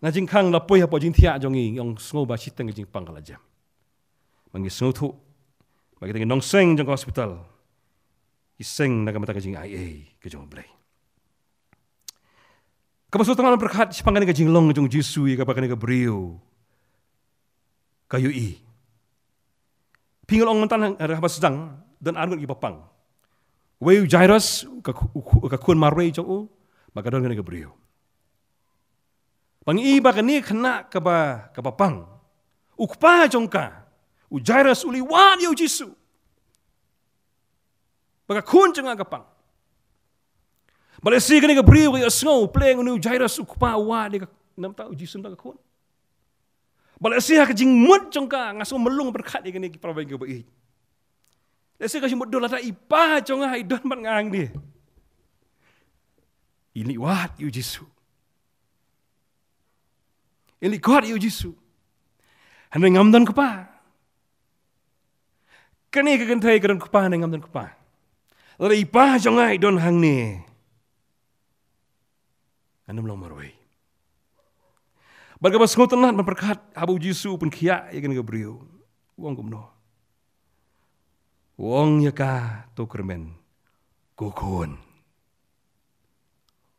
na jingkhang la poi hapoh jingthiah jong ngi, ngi ong sngew ba shiteng ka jingpang ka la jem. Ba ngi sngewthuh ba kita ki nongseng jong ka hospital ki seng na ka bynta ka jingaiei ka jong U Blei. Kaba sngewthuh tang ban pyrkhat shaphang kane ka jinglong jong U Jisu ïa kaba kane ka briew ka ïohi. Phi, nga la ong mynta, haba sdang don ar ngut kiba pang. Uwei u Jairus, ka khu-, u khu-, ka khun marwei jong u, bad ka don kane ka briew. Ba ngi i ba kane ka khynnah kaba, kaba pang, U kpa jong ka, u Jairus, u la wad ïa u Jisu ba ka khun jong nga ka pang. Ba lehse kane ka briew ka ïohsngew, pleng une u Jairus u kpa u wad ïa ka, namar u Jisu namar ka khun. Ba lehse ha ka jingmut jong ka, nga sngew mlung pyrkhat ïa kane, ki para bangeit kiba ïeit. Lehse ka jingmut dei lada i pa jong nga i don bad nga hangne, in leit wad ïa u Jisu, in leit khot ïa u Jisu. Hynrei ngam don kpa. Kane ka kynthei ka don kpa ne ngam don kpa? Lada i pa jong nga i don hangne, ngan ym long marwei. Bad kaba sngewtynnat ban pyrkhat, haba u Jisu u pynkhiah ïa kane ka briew, u ong kumno? U ong ïa ka, to kyrmen, ko khun.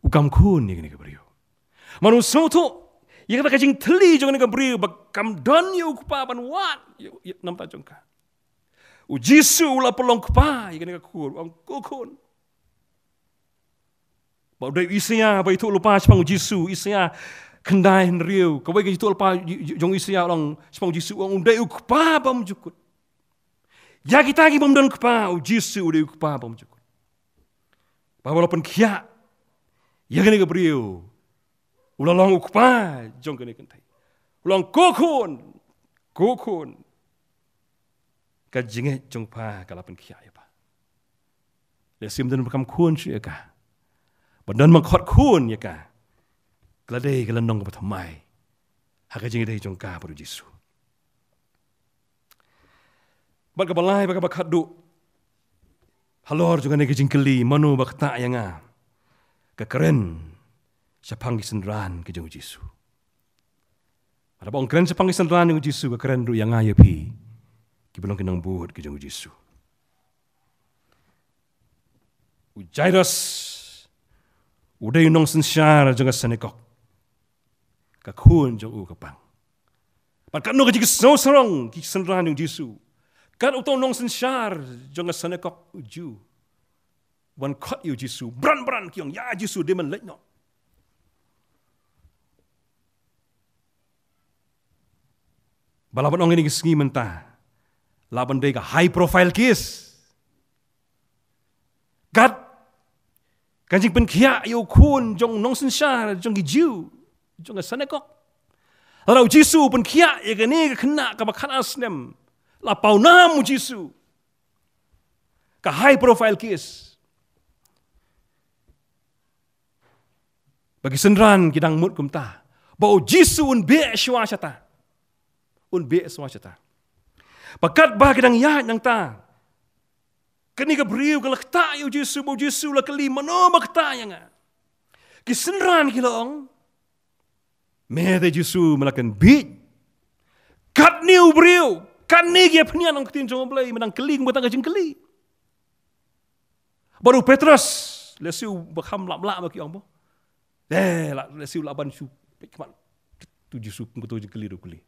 U kam khun ïa kane ka briew. Mano sngewthuh ïa kata ka jingthylli jong kane ka briew ba kam don ïa u kpa ban wad ïa, ïa, namar jong ka. U Jisu u la pynlong kpa ïa kane ka khun, u ong, ko khun. Ba u dei u Isaïah ba ïathuh lypa shaphang u Jisu, Isaïah khyndai hynriew, kawei ka jingïathuh lypa jong u Isaïah u ong shaphang u Jisu, u ong u dei u kpa bymjukut. Ïa kita ki bym don kpa, u Jisu u dei u kpa bymjukut. Ba haba la pynkhiah ïa kane ka briew, u la long u kpa jong kane ka kynthei. U la ong, ko khun, ko khun. Ka jingngeit jong pha ka la pynkhiah ïa pha. Lehse ym don ba kham khun shuh ïa ka, ba don ba khot khun ïa ka, ka la dei ka lynnong kaba thymmai ha ka jingïadei jong ka bad u Jisu. Bad kaba lai bad kaba khatduh halor jong kane ka jingkylli, mano ba ktah ïa nga, ka kren shaphang ki synran ki jong u Jisu. Haba ong kren shaphang ki synran jong u Jisu, ka kren ruh ïa nga ïa phi, kiba long ki nongbud ki jong u Jisu. U Jairus u dei u nongsynshar jong ka synagog. Ka khun jong u ka pang. Bad katno ka jingsngewsarong ki synran jong u Jisu. Kat uto u nongsynshar jong ka synagog u Jiw, wan khot ïa u Jisu, bran bran ki ong, ïa Jisu, dei ban leit noh. Ba lah ban ong ïa kine ki sngi mynta, lah ban dei ka high profile case. Kat ka jingpynkhiah ïa u khun jong u nongsynshar jong ki Jiw, jong ka synagog. Lada u Jisu u pynkhiah ïa kane ka khynnah kaba khatar snem, la pawnam u Jisu. Ka high profile case. Ba ki synran ki dang mut kumta, ba u Jisu un beh shuwa shata. Un beh shuwa shata. Ba katba ki dang ïaid nangta, kane ka briew ka la ktah ïa u Jisu, ba u Jisu u la kylli, mano ba ktah ïa nga? Ki synran ki la ong, me te Jisu, me la kynbiej. Katne u briew, katne ki ïa pynïaid ong ka ktien jong U Blei, me dang kylli kum kata ka jingkylli. Bad u Petros, lehse u ba kham lap lap ba ki ong mo, eh, la, lehse u lah ban shu peit khmat tu Jisu kum kato jingkylli ruh kylli.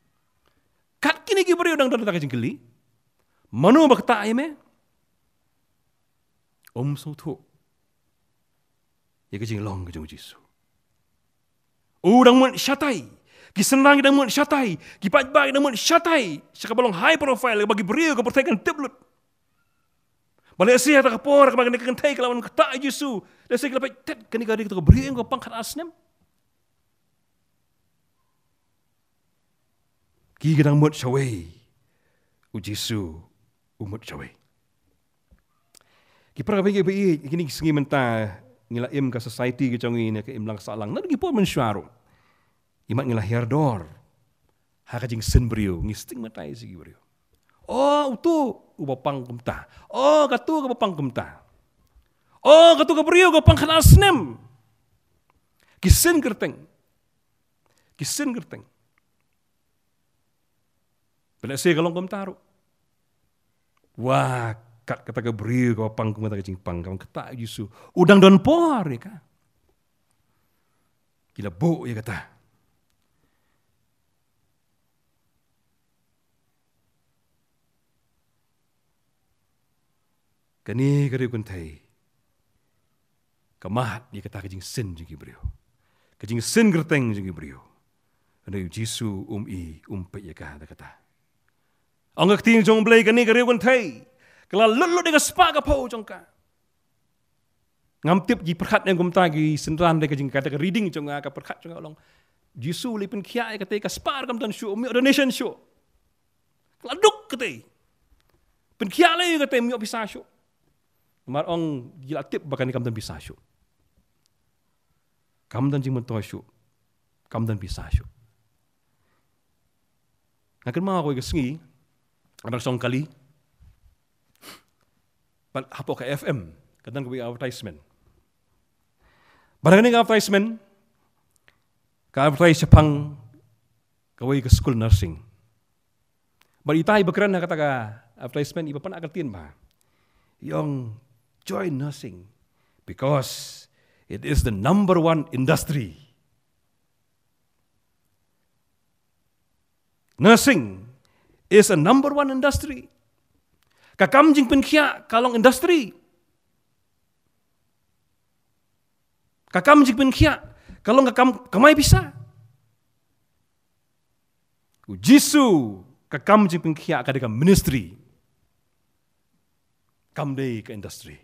Kat kine ki briew dang don kata ka jingkylli, mano ba ktah ïa me? Um sngewthuh ïa ka jinglong ka jong u Jisu. U dang mut shatai. Ki synran ki dang mut shatai. Ki paidbah ki dang mut shatai sha kaba long high profile, ba ki briew ka pyrthei kan tip lut. Ba lehse ha kata ka por kaba kane ka kynthei ka la wan ktah ïa u Jisu, lehse ki la peit, tet, kane ka dei kato ka briew ka pang khatar snem. Ki ka dang mut shawei, u Jisu u mut shawei. Ki para bangeit kiba ïeit, kine ki sngi mynta ngi la im ka society ka jong ngi ne ka imlang sahlang, naduh ki por mynshuwa ruh. Imat ngi la hiar dor ha ka jingsyn briew, ngi stigmatize ïa ki briew. Oh, uto uba pang kumta. Oh, kato kaba pang kumta. Oh, kato ka briew ka pang khatar snem. Ki syn kyrteng. Ki syn kyrteng. Pynlehse ka long kumta ruh. Wah, kat kata ka briew kaba pang kum kata ka jingpang, kaba ktah ïa u Jisu, u dang don por ïa ka. Ki la buh ïa kata. Kane ka riew kynthei ka mad ïa kata ka jingsyn jong ki briew, ka jingsyn kyrteng jong ki briew. Hynrei u Jisu um i, um peit ïa ka da kata. Ong ka ktien jong U Blei, kane ka riew kynthei ka la lut lut ïa ka spah ka phew jong ka. Ngam tip ki pyrkhat ïa kumta ki synran, da ka jingkata ka reading jong nga, ka pyrkhat jong nga long, Jisu u la pynkhiah ïa katei ka spah, kam don shuh, um ïoh donation shuh. Ka la duk katei. Pynkhiah lei ïa katei, um ïoh pisa shuh. Namar ong ki la tip ba kane kam don pisa shuh. Kam don jingmyntoi shuh. Kam don pisa shuh. Nga kynmaw kawei ka sngi, nga dang shong kali. Bad hapoh ka F M ka don kawei advertisement. Bad ha kane ka advertisement, ka advertise shaphang kawei ka skul nursing. Bad itai ba kren ha kata ka advertisement, iba pynah ka ktien ba, ïa ong, join nursing because it is the number one industry. Nursing is a number one industry. Ka kam jingpynkhiah ka long industry. Ka kam jingpynkhiah ka long ka kam kamai pisa. U Jisu, ka kam jingpynkhiah ka dei ka ministry. Kam dei ka industry.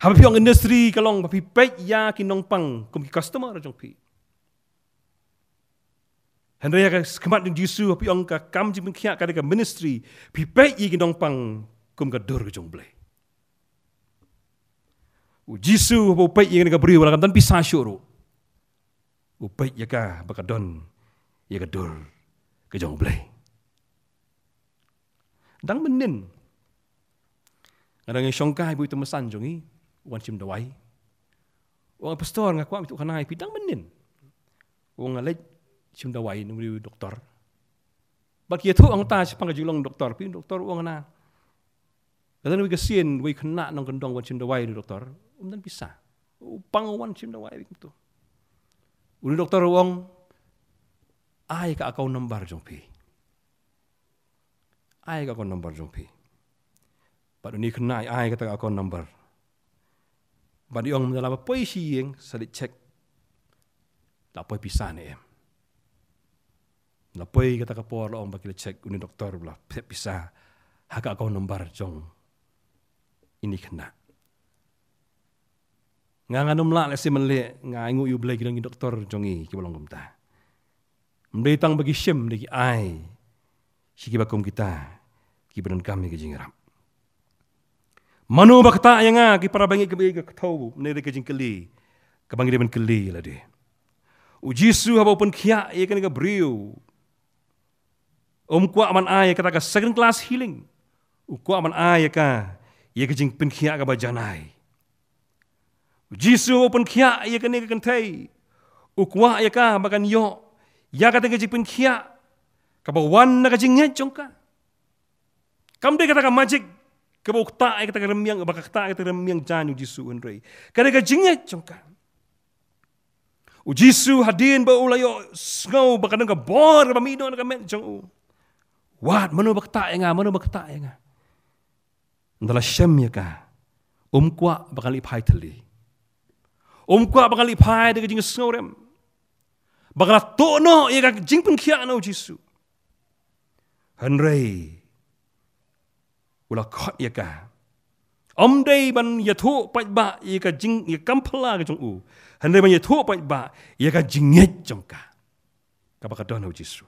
Haba phi ong industry ka long ba phi peit ïa ki nongpang kum ki customer jong phi. Hynrei ha ka khmat jong Jisu, haba phi ong ka kam jingpynkhiah ka dei ka ministry, phi peit ïa ki nongpang kum ka dur ka jong U Blei. U Jisu haba u peit ïa kane ka briew ba la kam don pisa shuh ruh, u peit ïa ka ba ka don ïa ka dur ka jong U Blei. Dang mynnin nga dang ïashongkai bad uta u meisan jong ngi, u wan shim dawai. U ong, "Pastor, nga kwah mih tuh khana ïa phi dang mynnin." U ong, "Nga leit shim dawai na u doktor." Bad ki ïathuh hangta shaphang ka jinglong doktor, phi, doktor u ong, "Na, ka don kawei ka sien, kawei ka khynnah nongkyndong wan shim dawai na u doktor, um don pisa. U pang u wan shim dawai kumto." Une u doktor u ong, "Ai ka account number jong phi. Ai ka account number jong phi." Bad une u khynnah u ai kata ka account number. Bad u ong, "Mynta la poi sha ïing sa leit check la poi pisa ne em." La poi kata ka por, la ong ba ki la check, une u doktor u la phet pisa ha ka account number jong ine i khynnah. Nga, ngan ym lah lehse ban leh, nga ainguh ïa U Blei, ki long ki doktor jong ngi kiba long kumta. Ym dei tang ba ki shim, dei ki ai sha kiba kum kita kiba donkam ïa ka jingïarap. Mano ba ktah ïa nga, ki para bangeit kiba ïeit, ka kynthei, ne dei ka jingkylli kaba ngi dei ban kylli ïa lade. U Jisu haba u pynkhiah ïa kane ka briew, um kwah ban ai ïa kata ka second class healing. U kwah ban ai ïa ka, ïa ka jingpynkhiah kaba janai. U Jisu u pynkhiah ïa kane ka kynthei, u kwah ïa ka ba kan ïoh ïa kata ka jingpynkhiah kaba wan na ka jingngeit jong ka. Kam dei kata ka magic kaba u ktah ïa kata ka rymmiang, ba ka ktah ïa kata ka rymmiang jaiñ u Jisu, hynrei ka dei ka jingngeit jong ka. U Jisu hadien ba u la ïohsngew ba ka don ka bor kaba mih noh na ka met jong u, wat, mano ba ktah ïa nga, mano ba ktah ïa nga. Ynda la shem ïa ka, um kwah ba kan leit phai thylli. Um kwah ba kan leit phai da ka jingsngewrem, ba kan la tuh noh ïa ka jingpynkhiah na u Jisu. Hynrei u la khot ïa ka, ym dei ban ïathuh paidbah ïa ka jing, ïa ka kam phylla ka jong u, hynrei ban ïathuh paidbah ïa ka jingngeit jong ka kaba ka don ha u Jisu.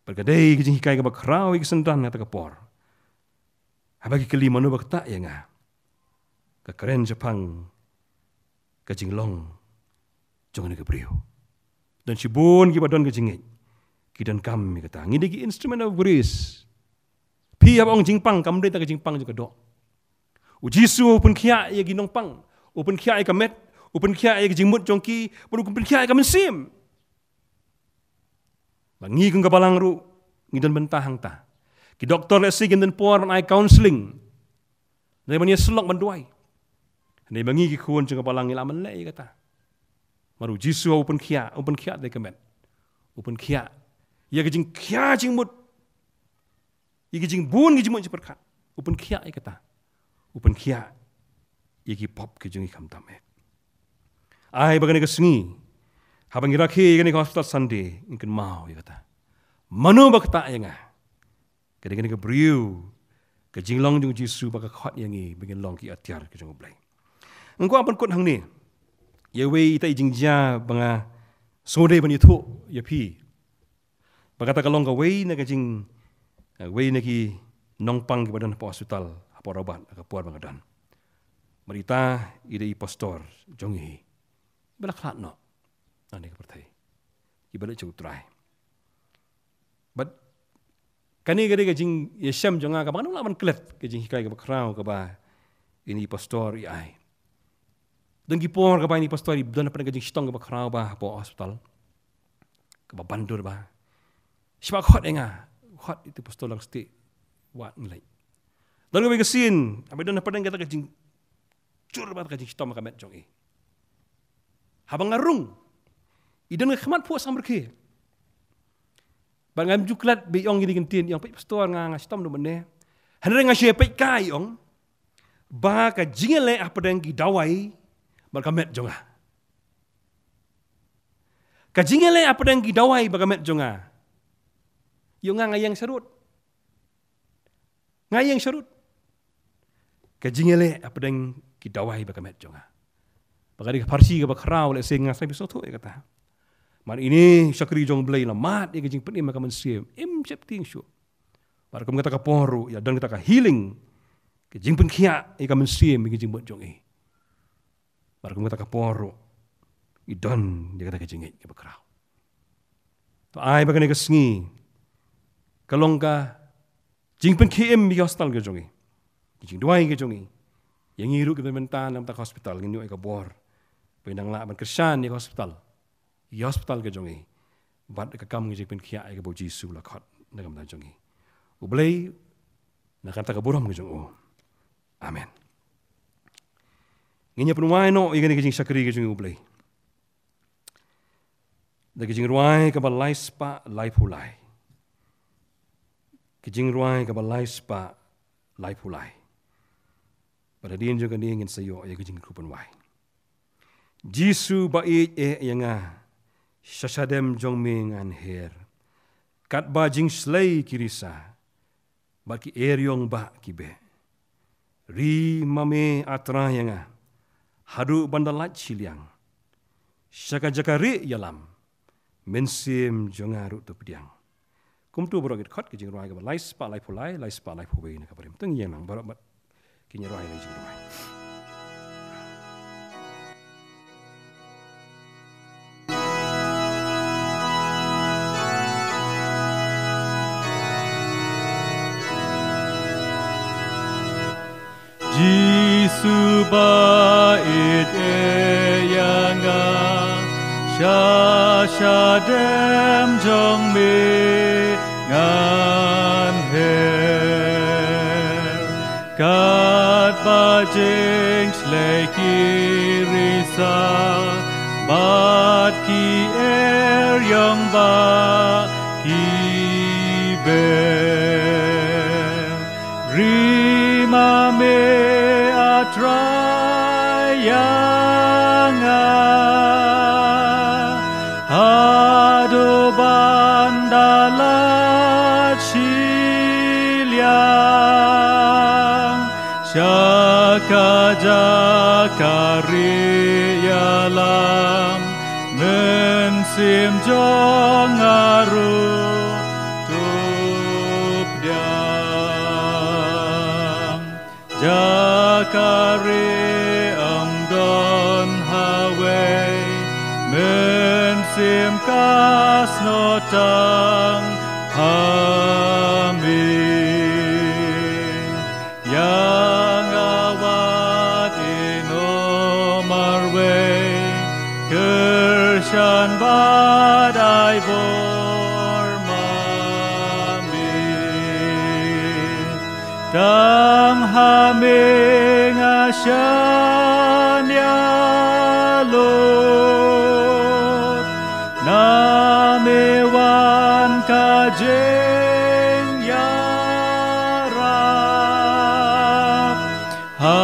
Bad ka dei ka jinghikai kaba khraw ïa ki synran ha kata ka por. Haba ki kylli mano ba ktah ïa nga, ka kren shaphang ka jinglong jong kane ka briew. Don shibun kiba don ka jingngeit, ki donkam ïa kata. Ngi dei ki instrument of grace. Phi haba ong jingpang, kam dei tang ka jingpang jong ka doh. U Jisu u pynkhiah ïa ki nongpang, u pynkhiah ïa ka met, u pynkhiah ïa ka jingmut jong ki, bad u pynkhiah ïa ka mynsiem. Ba ngi kum ka balang ruh ngi don bynta hangta. Ki doktor lehse kim don por ban ai counselling, ne ban ïasyllok ban duwai. Hynrei ba ngi ki khun jong ka balang ngi lah ban leh ïa kata. Namar u Jisu u pynkhiah, u pynkhiah da ka met, u pynkhiah ïa ka jingkhia jingmut, ïa ka jingbun ka jingmut jingpyrkhat. U pynkhiah ïa kata. U pynkhiah ïa ki pop ki jong ngi khamtam eh. Ai ba kane ka sngi, haba ngi rakhe ïa kane ka Hospital Sunday, ngin kynmaw ïa kata. Mano ba ktah ïa nga? Ka dei kane ka briew, ka jinglong jong u Jisu ba ka khot ïa ngi ba ngin long ki atiar ki jong U Blei. Nga kwah ban kut hangne ïa wei ita i jingjia ba nga sngewdei ban ïathuh ïa phi. Ba kata ka long kawei na ka jing, eh, wei na ki nongpang kiba don hapoh hospital, hapoh Rabat, ha ka por ba nga don. Bad ita i dei i pastor jong ngi, ba la khlad noh na kane ka pyrthei, kiba leit sha U Trai. Bad kane ka dei ka jingïashem jong nga kaba nga lah ban klet ka jinghikai kaba khraw kaba ine i pastor i ai. Don ki por kaba ine i pastor i don hapdeng ka jingshitom kaba khraw ba hapoh hospital, kaba ban dur ba, shu ba khot ïa nga, khot ïa i pastor lang stik, wat ngi leit. Don kawei ka sien, haba i don hapdeng kata ka jing jur bad ka jingshitom ha ka met jong i. Haba nga rung, i don ka khmat phuh samrkhie. Bad ngam ju klet ba i ong kine ki ktien, i ong, peit pastor, nga, nga shitom da mynne. Hynrei nga shu peit kai, i ong, ba ka jingïaleh hapdeng ki dawai bad ka met jong nga. Ka jingïaleh hapdeng ki dawai bad ka met jong nga. I ong, nga, nga ïeng sharud. Nga ïeng sharud. Ka jingïaleh hapdeng ki dawai bad ka met jong nga. Ba ka dei ka pharshi kaba khraw, lehse nga sngew sngewthuh ïa kata. Namar ine i shakri jong U Blei la mad ïa ka jingpynim ha ka mynsiem, im sheptieng shuh. Bad kum kata ka por ruh, ïa don kata ka healing, ka jingpynkhiah ïa ka mynsiem, ïa ka jingmut jong i. Bad kum kata ka por ruh, i don ïa kata ka jingngeit kaba khraw. To ai ba kane ka sngi ka long ka jingpynkhie im ïa ki hospital ki jong ngi, ki jingduwai ki jong ngi. Ïa ngi ruh kiba mynta na ka bynta ka hospital ngin ïoh ïa ka bor ba ngin nang lah ban kyrshan ïa ka hospital, ïa ki hospital ki jong ngi, bad ka kam ka jingpynkhiah ïa kaba U Jisu u la khot na ka bynta jong ngi. U Blei, na ka bynta ka burom ka jong u. Amen. Ngin ïa pynwai noh ïa kane ka jingshakri ka jong U Blei da ka jingrwai kaba lai spah laiphew lai. Ka jingrwai kaba lai spah laiphew lai. Bad hadien jong kane ngin sa ïoh ïa ka jingkyrkhu pynwai. Jisu ba ïeit, eh ïa nga, sha shadem jong me ngan her. Katba jingshlei ki risa bad ki eriong bah ki beh. Ri ma me, A Trai ïa nga, haduh ban da lait shiliang. Sha ka jaka rieh ïalam, mynsiem jong nga ruh to pdiang. Kumto baroh ki dkhot ka jingrwai kaba lai spah laiphew lai, lai spah laiphew wei na ka barim. To ngin ïeng lang baroh bad kin ïa rwai na ka jingrwai. Jisu ba ïeit, eh ïa nga, sha shadem jong me ngan her. Katba jingshlei ki risa bad ki eriong bah ki beh. Ri ma me, A Trai ïa nga, haduh ban da lait shiliang. Sha ka jaka rieh ïalam, mynsiem jong nga ruh to pdiang. Jaka rieh ym don hawei, mynsiem ka snoh tang ha me. Ïa nga wat ïehnoh marwei, kyrshan bad ai bor ma me. Tang ha me nga shaniah lut, na me wan ka jingïarap. Ha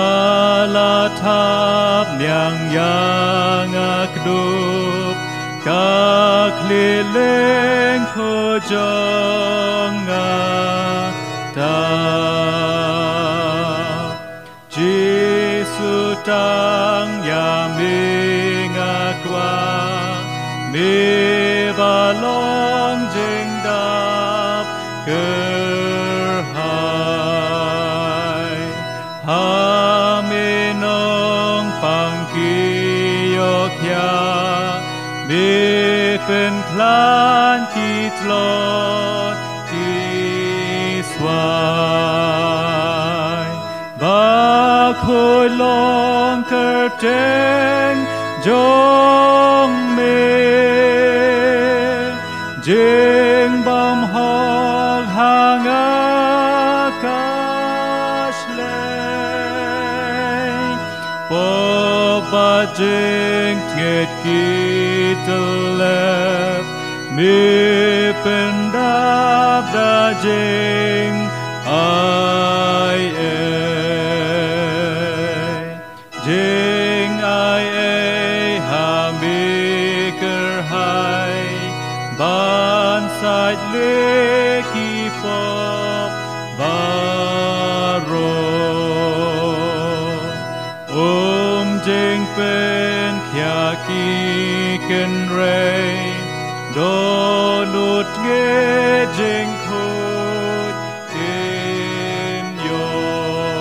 la thapniang ïa nga kdup, Ka khlieh lyngkhuh jong nga ta. Jisu, tang ïa me nga kwah, me ba long jingdap kyrhai. Ha me nongpang ki ïoh khia, me pynkhlaiñ ki tlot ki swai. Ba khuid long kyrteng jong me, jingbymhok ha nga ka shlei. Pop bad jingtngit ki tyllep, me pyndap da jingai ei. Jingai ei ha me kyrhai, ban sait lieh ki pop baroh. Um jingpynkhiah ki kynrei, dohnud ngeit jingkhuid kin ïoh.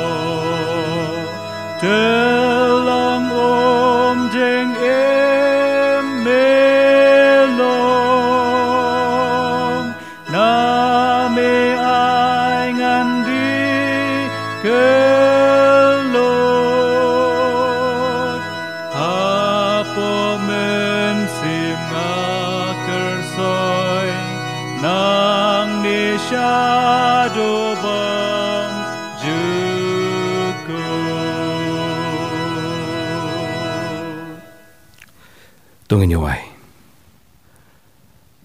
Te long um jingim me long, na me ai ngan die kylluid. Hapoh mynsiem nga kyrsoi, nangne shaduh bymjukut. To ngin ïa wai.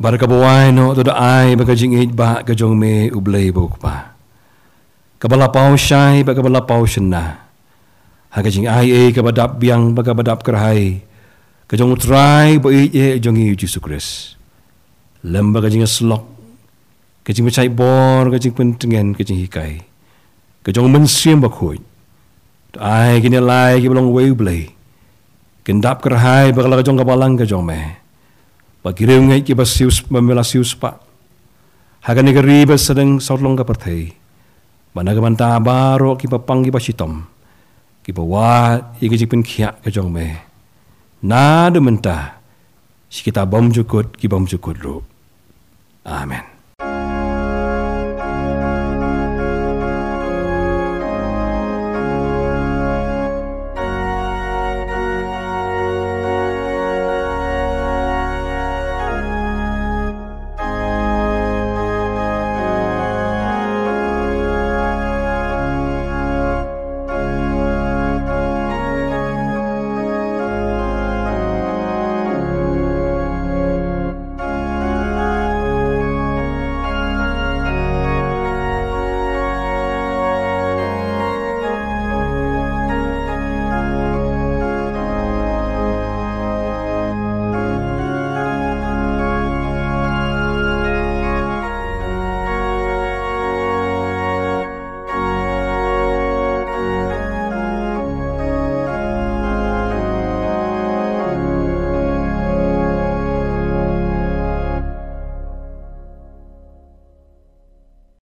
Bad kaba wai noh, to da ai ba ka jingïeit ba ka jong me U Blei ba u Kpa, kaba la paw shai bad kaba la paw shynna ha ka jingai ei kaba dap biang bad kaba dap kyrhai ka jong U Trai ba ïeit eh jong ngi U Jisu Khrist, lem bad ka jingïasyllok, ka jingpynshait bor, ka jingpyntngen, ka jinghikai ka jong U Mynsiem Bakhuid, to ai kine lai kiba long uwei U Blei kin dap kyrhai bad la ka jong ka balang ka jong me, bad ki riewngeit kiba siew sp-, ba me la siew spah ha kane ka ri bad sdang sawdong ka pyrthei, bad na ka bynta baroh kiba pang kiba shitom, kiba wad ïa ka jingpynkhiah ka jong me, naduh mynta sha kita bymjukut ki bymjukut ruh. Amen.